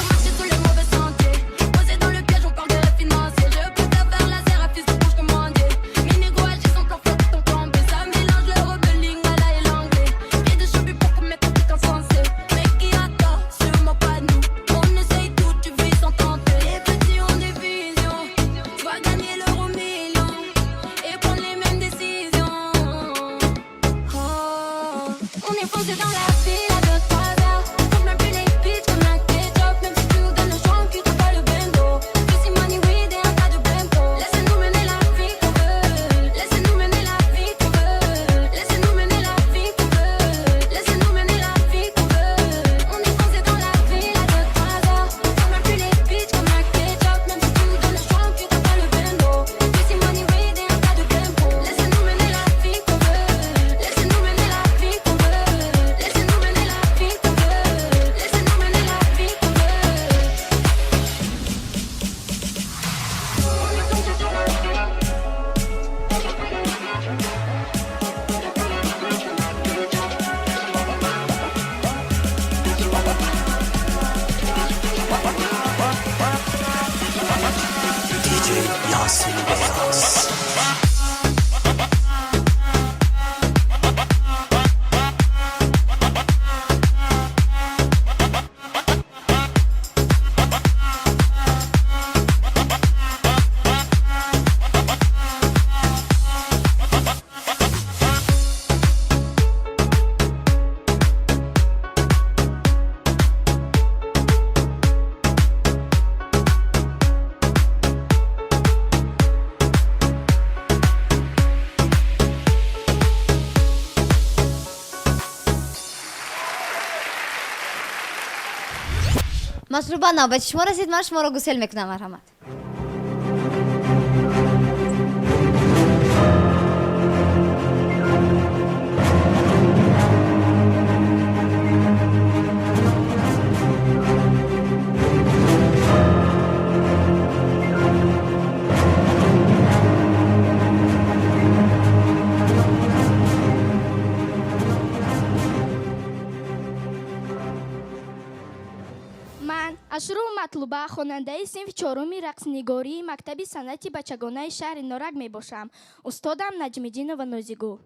Marcher sous les mauvais sentiers. Posé dans le piège, on parle de financier. Je préfère faire la séraphiste de bouche commandée. Mes négros agissent encore fort ton plan B. Ça mélange le rebelle, lingala et l'anglais. Pied de cheveux pour qu'on mette un truc insensé. Mais qui attend, sûrement pas nous. On essaye tout, tu vis sans tenter. Les petits ont des visions. Tu vas gagner l'euro million et prendre les mêmes décisions. Oh. On est foncé dans la ville à 2-3 heures. On même plus les bitches comme un ketchup. Même si tu nous donnes le choix, on quittera pas le bendo. Pussy money weed et un tas de bimbo. Laissez-nous mener la vie qu'on veut. Laissez-nous mener la vie qu'on veut. Laissez-nous mener la vie qu'on veut. Laissez-nous mener la vie qu'on veut. On est foncé dans la ville à 2-3 heures. On même plus les bitches comme un ketchup. Même si tu nous donnes le choix, on quittera pas le bendo. Pussy money weed et un tas de bimbo. Laissez-nous mener la vie qu'on veut. Laissez-nous mener la vie qu'on veut. Laissez-nous mener la vie qu'on veut. Laissez-nous mener la vie qu'on veut. DJ Yasin Beyaz. Матлуба, навбати шумо расид, ман шуморо гусел мекунам, марҳамат. Ашуру Матлуба, хонандаи синфи чоруми рақснигории мактаби санъати бачагонаи шаҳри Норак мебошам. Устодам Наҷмиддинова Нозигул.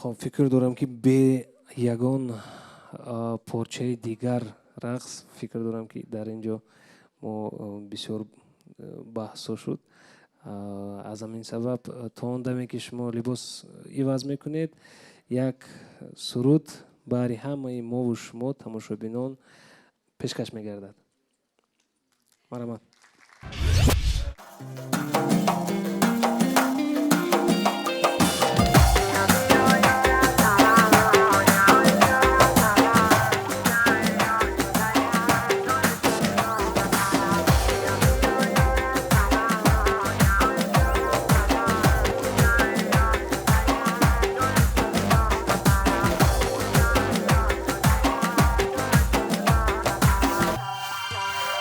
Хоб, фикр дорам, ки бе ягон порчаи дигар рақс, фикр дорам, ки дар ин ҷо мо бисёр баҳсҳо шуд. Аз ҳамин сабаб, то он даме, ки шумо либос иваз мекунед, як суруд баҳри ҳамаи мову шумо тамошобинон пешкаш мегардад. Марҳамат.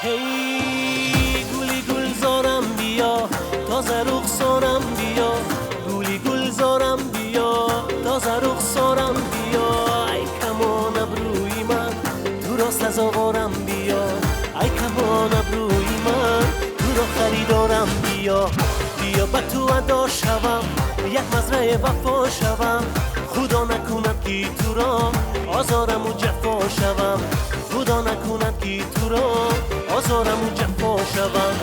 Hey, гули гулзорам биё, тоза рухсорам биё, гули гулзорам биё, тоза рухсорам биё, ай камон абрӯи ман, туро сазоворам биё, ай камон абрӯи ман, туро харидорам биё, биё ба ту адо шавам, як мазраи вафо шавам, худо накунад ки туро озораму ҷафо шавам, худо накунад ки туро озораму ҷафо шавам.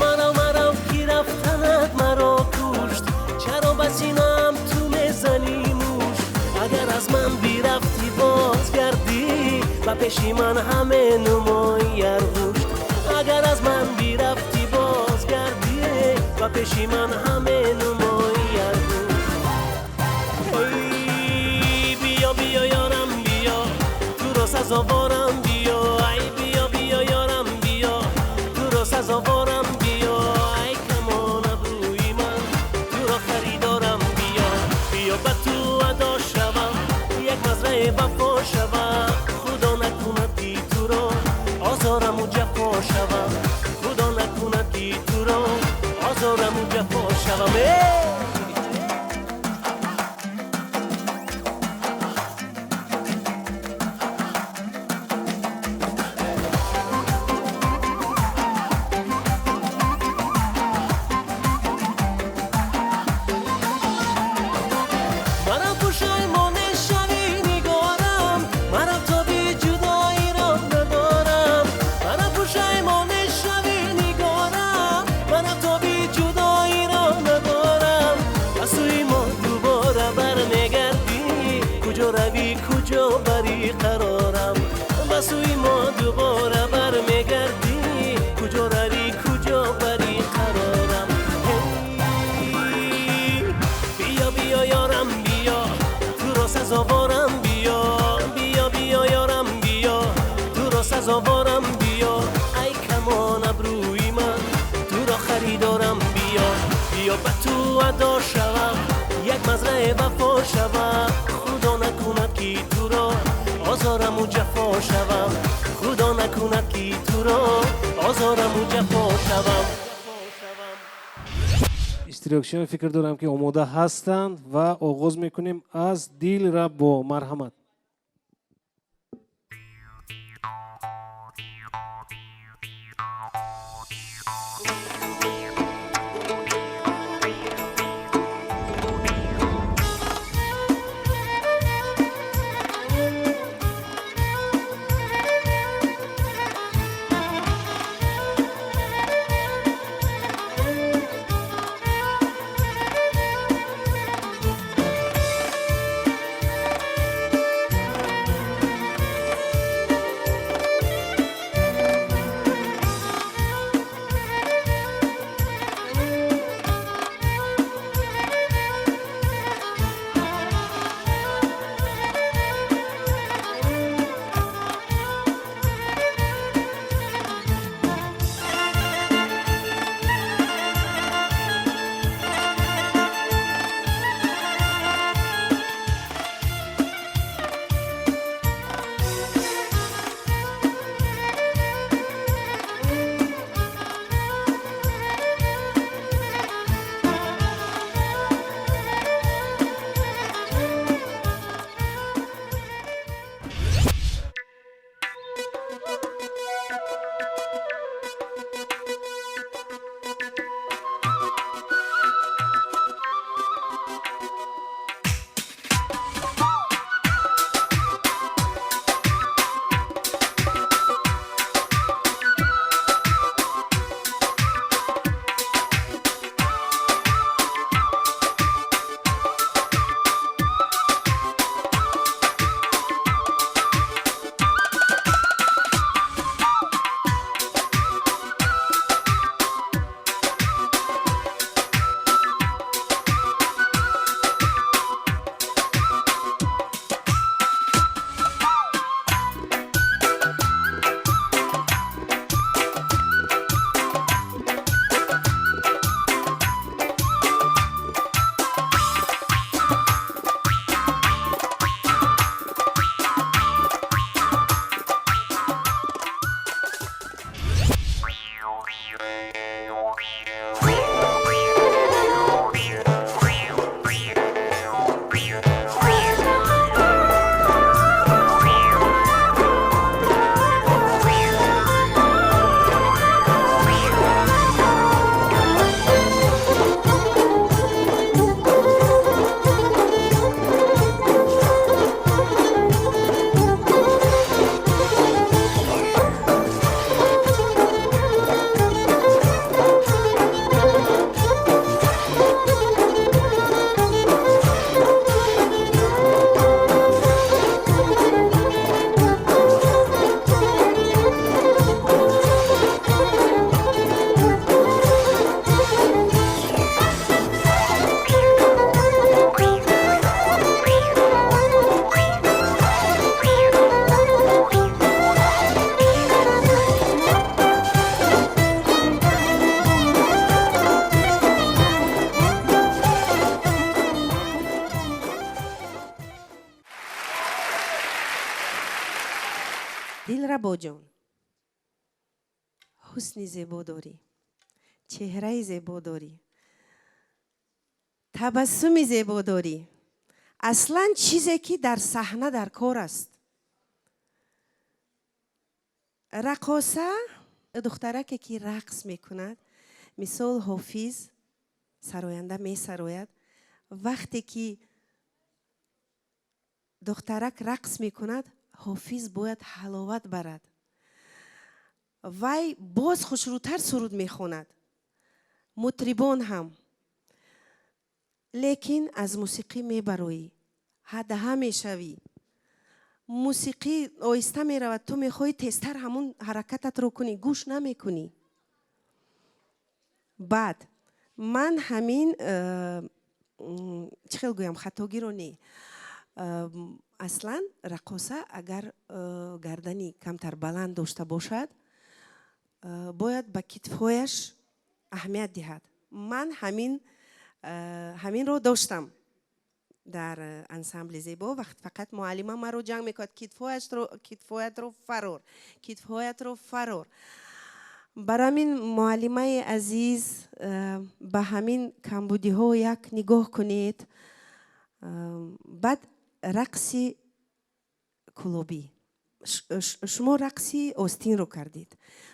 Маро, маро, ки рафтанат маро кушт, чаро ба синаам ту мезанӣ? Пеши ман ҳаме нумои арғушт. Агар аз ман бирафтӣ бозгардӣ, ба пеши ман ҳаме нумои арғушт. Эй, биё, биё, ёрам, биё, туро сазоворам, биё. Ай, биё, биё, ёрам, биё, туро сазоворам, биё. Ай, камон абрӯи ман, туро харидорам, биё. Биё ба ту адо шавам, як мазраи вафо шавам. Худо накунад ки туро озораму ҷафо шавам. Худо накунад ки туро озораму ҷафо шавам. Эй! Маро пушаймон шавӣ нигорам, маро тоби ҷудоиро надорам. Маро пушаймон шавӣ нигорам, маро тоби ҷудоиро надорам. Ба сӯи мо дубора бармегардӣ, куҷо равӣ, куҷо барӣ қарорам. Ба сӯи мо дубора бармегардӣ, куҷо равӣ, куҷо барӣ қарорам. Эй, биё, биё, ёрам, биё, туро сазоворам, биё. Биё, биё, ёрам, биё, туро сазоворам, биё. Ай, камон абрӯи ман, туро харидорам, биё. Биё ба ту адо шавам, як мазраи вафо шавам. Худо накунад ки туро озораму ҷафо шавам. Худо накунад ки туро озораму ҷафо шавам. Иштирокчиён фикр дорам ки омода ҳастанд ва оғоз мекунем аз Дилрабо. Марҳамат. Дилрабоҷон, ҳусни зебо дорӣ, чеҳраи зебо дорӣ, табассуми зебо дорӣ. Аслан чизе ки дар саҳна дар кор аст. Раққоса, духтараке ки рақс мекунад, мисол, ҳофиз, сароянда месарояд, вақте ки духтарак рақс мекунад, ҳофиз бояд ҳаловат барад, вай боз хушрӯтар суруд мехонад, мутрибон ҳам. Лекин аз мусиқӣ мебароӣ, ҳадаҳа мешавӣ. Мусиқӣ оҳиста меравад, ту мехоҳӣ тезтар ҳамун ҳаракататро кунӣ, гӯш намекунӣ. Баъд ман ҳамин чӣ хел гӯям, хатогиро не, аслан раққоса агар гардани камтар баланд дошта бошад, бояд ба китфҳояш аҳамият диҳад. Ман ҳаминро доштам дар ансамбли «Зебо». Вақт фақат муаллима маро ҷанг мекунад: «Китфҳоятро фарор, китфҳоятро фарор». Барои ҳамин, муаллимаи азиз, ба ҳамин камбудиҳо як нигоҳ кунед. Баъд рақси кулобӣ, шумо рақси остинро кардед,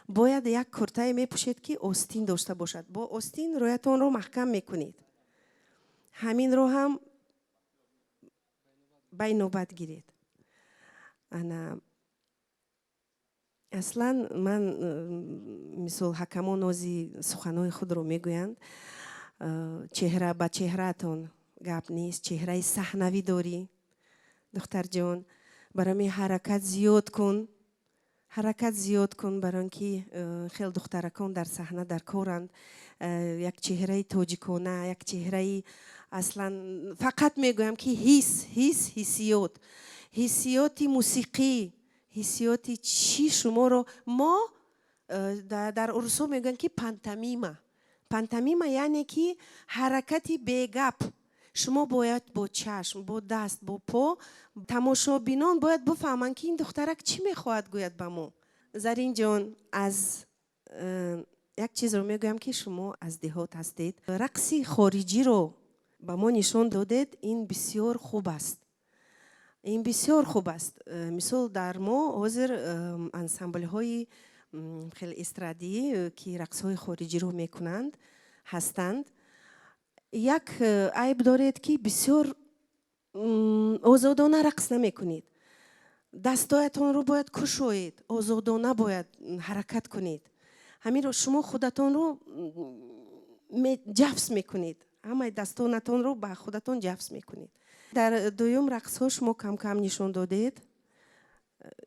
бояд як куртае мепӯшед, ки остин дошта бошад. Бо остин рӯятонро маҳкам мекунед. Ҳаминро ҳам байнобат гиред. Ана, аслан ман, мисол, ҳакамон ози суханҳои худро мегӯянд. Чеҳра, ба чеҳраатон гап нест, чеҳраи саҳнавӣ дорӣ, духтарҷон. Барои ҳамин ҳаракат зиёд кун, ҳаракат зиёд кун, барои он ки хел духтаракон дар саҳна дар коранд. Як чеҳраи тоҷикона, як чеҳраи, аслан фақат мегӯям, ки ҳис, ҳис, ҳиссиёт, ҳиссиёти мусиқӣ, ҳиссиёти чӣ шуморо мо дар урусҳо мегӯянд, ки пантомима. Пантомима яъне ки ҳаракати бегап. Шумо бояд бо чашм, бо даст, бо по тамошобинон бояд бифаҳманд, ки ин духтарак чӣ мехоҳад гӯяд ба мо. Заринҷон, аз як чизро мегӯям, ки шумо аз деҳот ҳастед. Рақси хориҷиро ба мо нишон додед, ин бисёр хуб аст, ин бисёр хуб аст. Мисол, дар мо ҳозир ансамблҳои хеле эстрадӣ, ки рақсҳои хориҷиро мекунанд, ҳастанд. Як айб доред, ки бисёр озодона рақс намекунед. Дастоятонро бояд кушоед, озодона бояд ҳаракат кунед. Ҳаминро шумо худатонро ҷафс мекунед, ҳамаи дастонатонро ба худатон ҷафс мекунед. Дар дуюм рақсҳо шумо кам-кам нишон додед.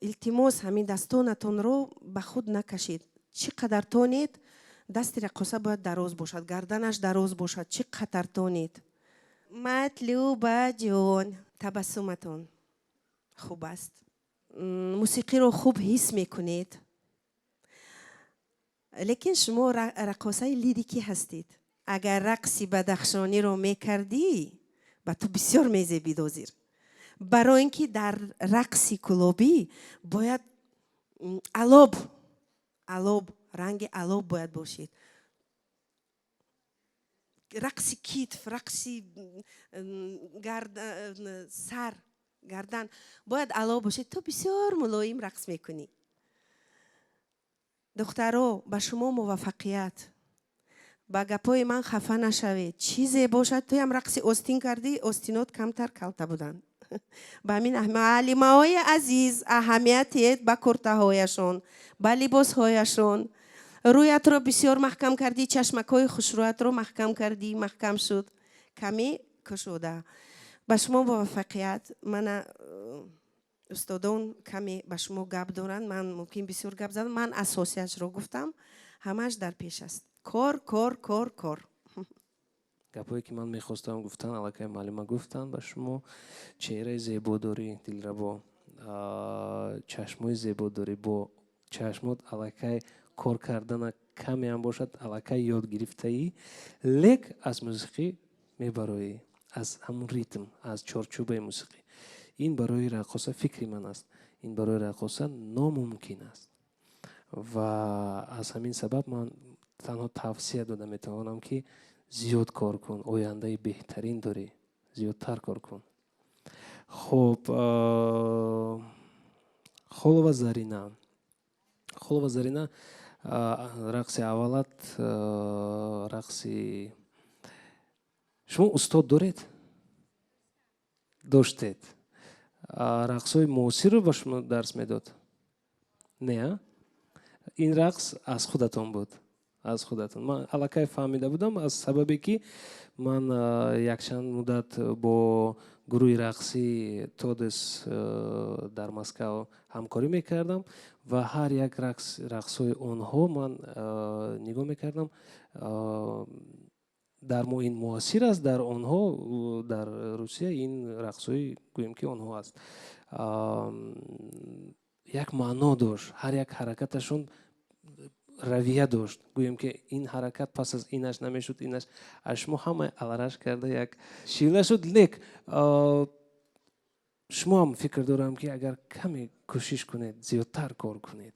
Илтимос, ҳамин дастонатонро ба худ накашед. Чӣ қадар тонед, дасти раққоса бояд дароз бошад, гарданаш дароз бошад, чӣ қадар тонед. Матлубаҷон, табассуматон хуб аст, мусиқиро хуб ҳис мекунед, лекин шумо раққосаи лирикӣ ҳастед. Агар рақси бадахшониро мекардӣ, ба ту бисёр мезебид ҳозир, барои ин ки дар рақси кулобӣ бояд алоб, алоб, ранги алоб бояд бошед. Рақси китф, рақси сар, гардан бояд алоб бошед. Ту бисёр мулоим рақс мекунӣ. Духтаро, ба шумо муваффақият. Ба гапҳои ман хафа нашавед. Чизе бошад, туям рақси остин кардӣ, остинот камтар калта буданд. Ба ҳамин, муаллимаҳои азиз, аҳамият диҳед ба куртаҳояшон, ба либосҳояшон. Рӯятро бисёр маҳкам кардӣ, чашмакҳои хушрӯятро маҳкам кардӣ, маҳкам шуд, каме кушода. Ба шумо муваффақият. Мана устодон каме ба шумо гап доранд. Ман мумкин бисёр гап задам, ман асосияшро гуфтам, ҳамааш дар пеш аст. Кор, кор, кор, кор. Гапҳое ки ман мехостам гуфтан, аллакай муаллима гуфтанд. Ба шумо чеҳраи зебо дорӣ, Дилрабо, чашмои зебо дорӣ. Бо чашмот аллакай кор кардана камеам бошад, аллакай ёд гирифтаӣ, лек аз мусиқӣ мебароӣ, аз ҳамун ритм, аз чорчӯбаи мусиқӣ. Ин барои раққоса, фикри ман аст. Ин барои раққоса номумкин аст. Ва аз ҳамин сабаб ман танҳо тавсия дода метавонам, ки зиёд кор кун, ояндаи беҳтарин дорӣ, зиёдтар кор кун. Хуб, Холова Зарина. Холова Зарина, рақси аввалат, рақси шумо устод доред? Доштед. Рақсҳои муосирро ба шумо дарс медод? Не, ин рақс аз худатон буд? Аз худатон. Ман аллакай фаҳмида будам, аз сабабе ки ман якчанд муддат бо гурӯҳи рақсии Тодес дар Москав ҳамкорӣ мекардам ва ҳар як рақсҳои онҳо ман нигоҳ мекардам. Дар мо ин муассир аст, дар онҳо, дар Русия ин рақсҳои, гӯем ки, онҳо аст. Як маъно дошт, ҳар як ҳаракаташон равия дошт. Гӯем ки ин ҳаракат пас аз инаш намешуд, инаш аз шумо ҳама алараш карда як шила шуд. Лек шумо ҳам фикр дорам, ки агар каме кӯшиш кунед, зиёдтар кор кунед,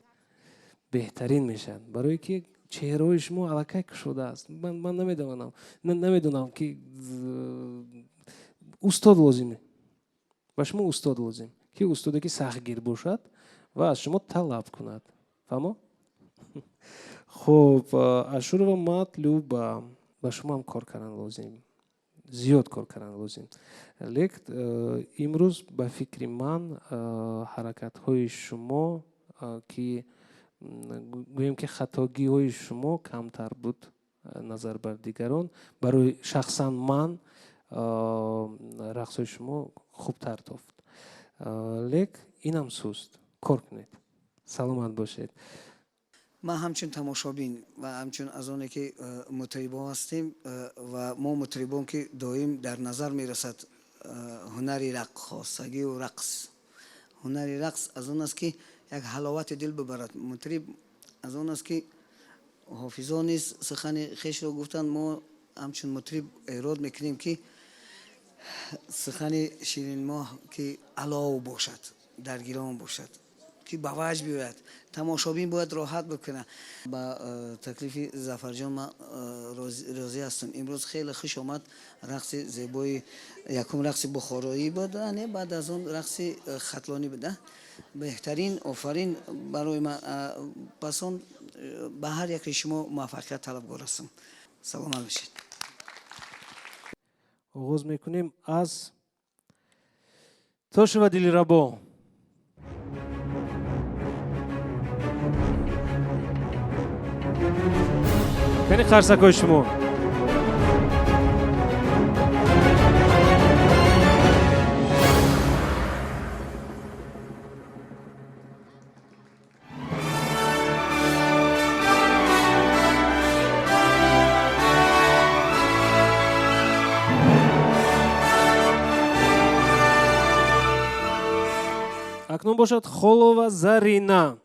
беҳтарин мешавад, барое ки чеҳраҳои шумо аллакай кушодааст. Ман намедонам ки устод лозим ба шумо, устод лозим, ки устоде ки сахтгир бошад ва аз шумо талаб кунад. Фаҳмо? Хуб, Ашурова Матлуба, ба шумо ҳам кор кардан лозим, зиёд кор кардан лозим. Лек имрӯз ба фикри ман ҳаракатҳои шумо, ки гӯем ки хатогиҳои шумо камтар буд назар бар дигарон. Барои шахсан ман рақсҳои шумо хубтар тофт. Лек инам суст, кор кунед. Саломат бошед. Ман ҳамчун тамошобин ва ҳамчун аз оне ки мутрибон ҳастем, ва мо мутрибон ки доим дар назар мерасад ҳунари раққосагию рақс. Ҳунари рақс аз он аст, ки як ҳаловати дил бибарад. Мутриб аз он аст, ки ҳофизон низ сухани хешро гуфтанд. Мо ҳамчун мутриб эрод мекунем, ки сухани ширинмоҳ ки алов бошад, даргирон бошад, ки ба ваҷд биёяд, тамошобин бояд роҳат бикунад. Ба таклифи Зафарҷон ман розӣ ҳастам. Имрӯз хеле хуш омад рақси зебои, якум рақси бухороӣ буд, не, баъд аз он рақси хатлонӣ буд. Беҳтарин, офарин барои ман. Пас он ба ҳар яке шумо муваффақият талабгор ҳастам. Саломат бошед. Оғоз мекунем аз Тошева Дилирабо. Кани қарсакҳои шумо. Акнун бошад Холова Зарина.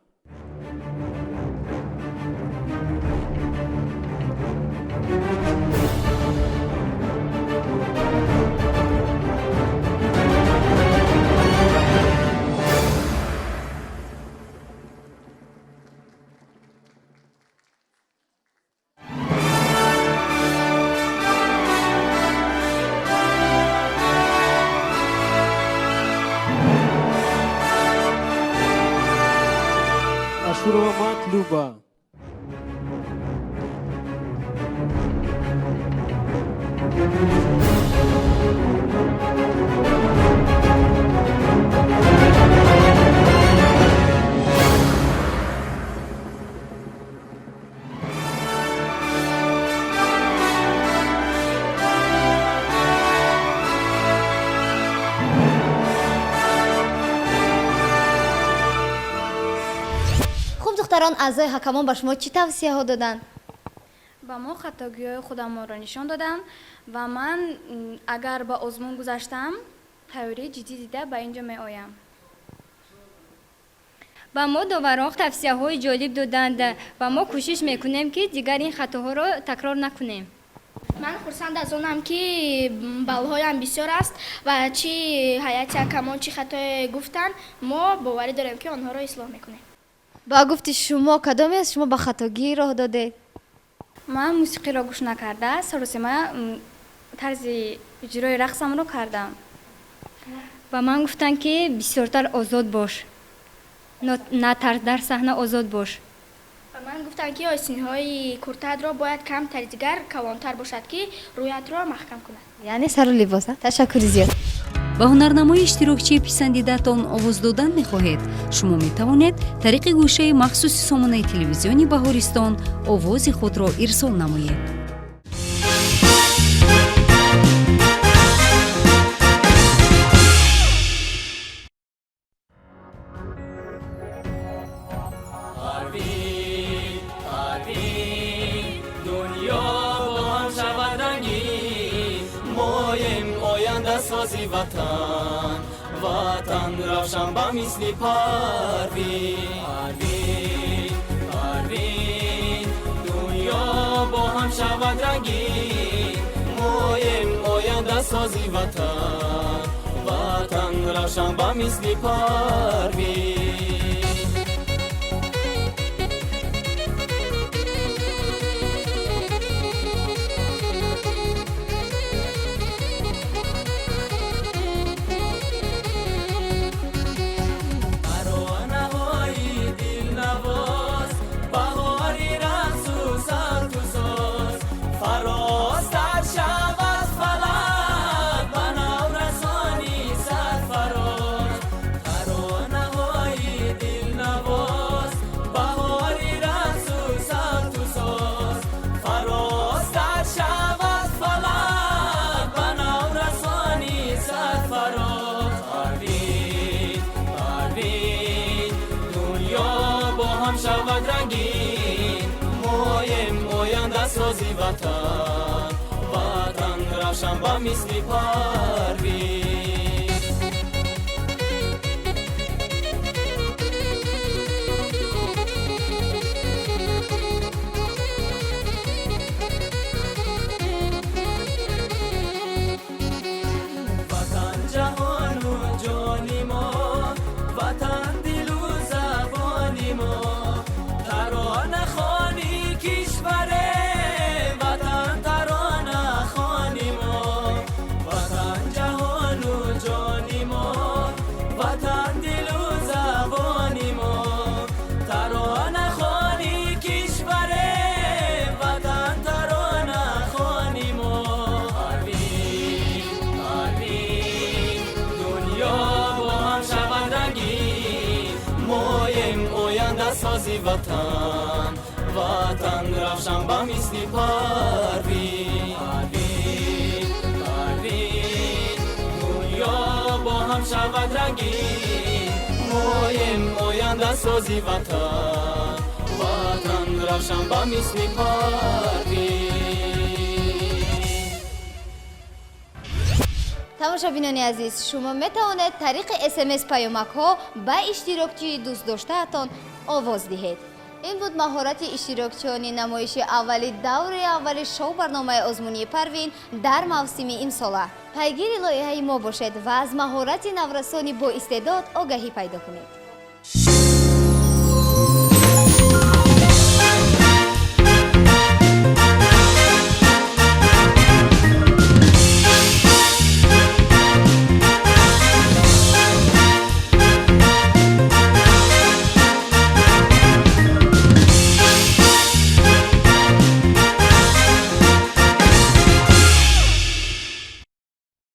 Ашурова Матлуба. Хуб, духтарон, аъзои ҳакамон ба шумо чӣ тавсияҳо доданд? Ба мо хатогиҳои худамонро нишон доданд ва ман, агар ба озмун гузаштам, тайёрии ҷиддӣ дида ба ин ҷо меоям. Ба мо доварон тавсияҳои ҷолиб доданд ва мо кӯшиш мекунем, ки дигар ин хатоҳоро такрор накунем. Ман хурсанд аз онам, ки баллҳоям бисёр аст ва чӣ ҳайати ҳакамон чӣ хатое гуфтанд, мо боварӣ дорем, ки онҳоро ислоҳ мекунем. Ба гуфти шумо, кадоме аз шумо ба хатогӣ роҳ додед? Ман мусиқиро гӯш накарда, саросема тарзи иҷрои рақсамро кардам. Ба ман гуфтанд, ки бисёртар озод бош, натарс, дар саҳна озод бош. Ба ман гуфтанд, ки остинҳои куртаатро бояд камтари дигар калонтар бошад, ки рӯятро маҳкам кунад. Яъне сару либос. Ташаккури зиёд. Ба ҳунарнамои иштирокчии писандидаатон овоз додан мехоҳед? Шумо метавонед тариқи гӯшаи махсуси сомонаи телевизиони Баҳористон овози худро ирсол намоед. Парвин, Парвин, дунё бо ҳам шавад рангин, моем ояндасози ватан, ватан равшан ба мисли Парвин. Парвин, Парвин, дунё бо ҳам шавад рангин, моем ояндасози ватан, ватан равшан ба мисли Парвин. Таронаҳои дилнавоз, баҳори рақсу салту соз, фарозтар шавад фалак ба наврасони сарфароз. Таронаҳои дилнавоз, баҳори рақсу салту соз, фарозтар шавад фалак ба наврасони сарфароз. Парвин, Парвин, дунё бо ҳам шавад рангин, моем ояндасози ватан, ватан равшан ба мисли Парвин. Ватан ҷаҳону ҷони мо, ватан дилу забони мо, таронахони кишваре, ватан таронахони мо. Ватан ҷаҳону ҷони мо, ватан дилу забони мо, таронахони кишваре, ватан таронахони мо. Парвин, Парвин, дунё бо ҳам шавад рангин, моем ояндасози ватан, ватан равшан ба мисли Парвин. Парвин, Парвин, дунё бо ҳам шавад рангин, моем ояндасози ватан, ватан равшан ба мисли Парвин. Тамошобинони азиз, шумо метавонед тариқи СМС паёмакҳо ба иштирокчии дӯстдоштаатон овоз диҳед. Ин буд маҳорати иштирокчиёни намоиши аввали даври аввали шоу барномаи озмунии Парвин дар мавсими имсола. Пайгири лоиҳаи мо бошед ва аз маҳорати наврасони боистеъдод огаҳӣ пайдо кунед.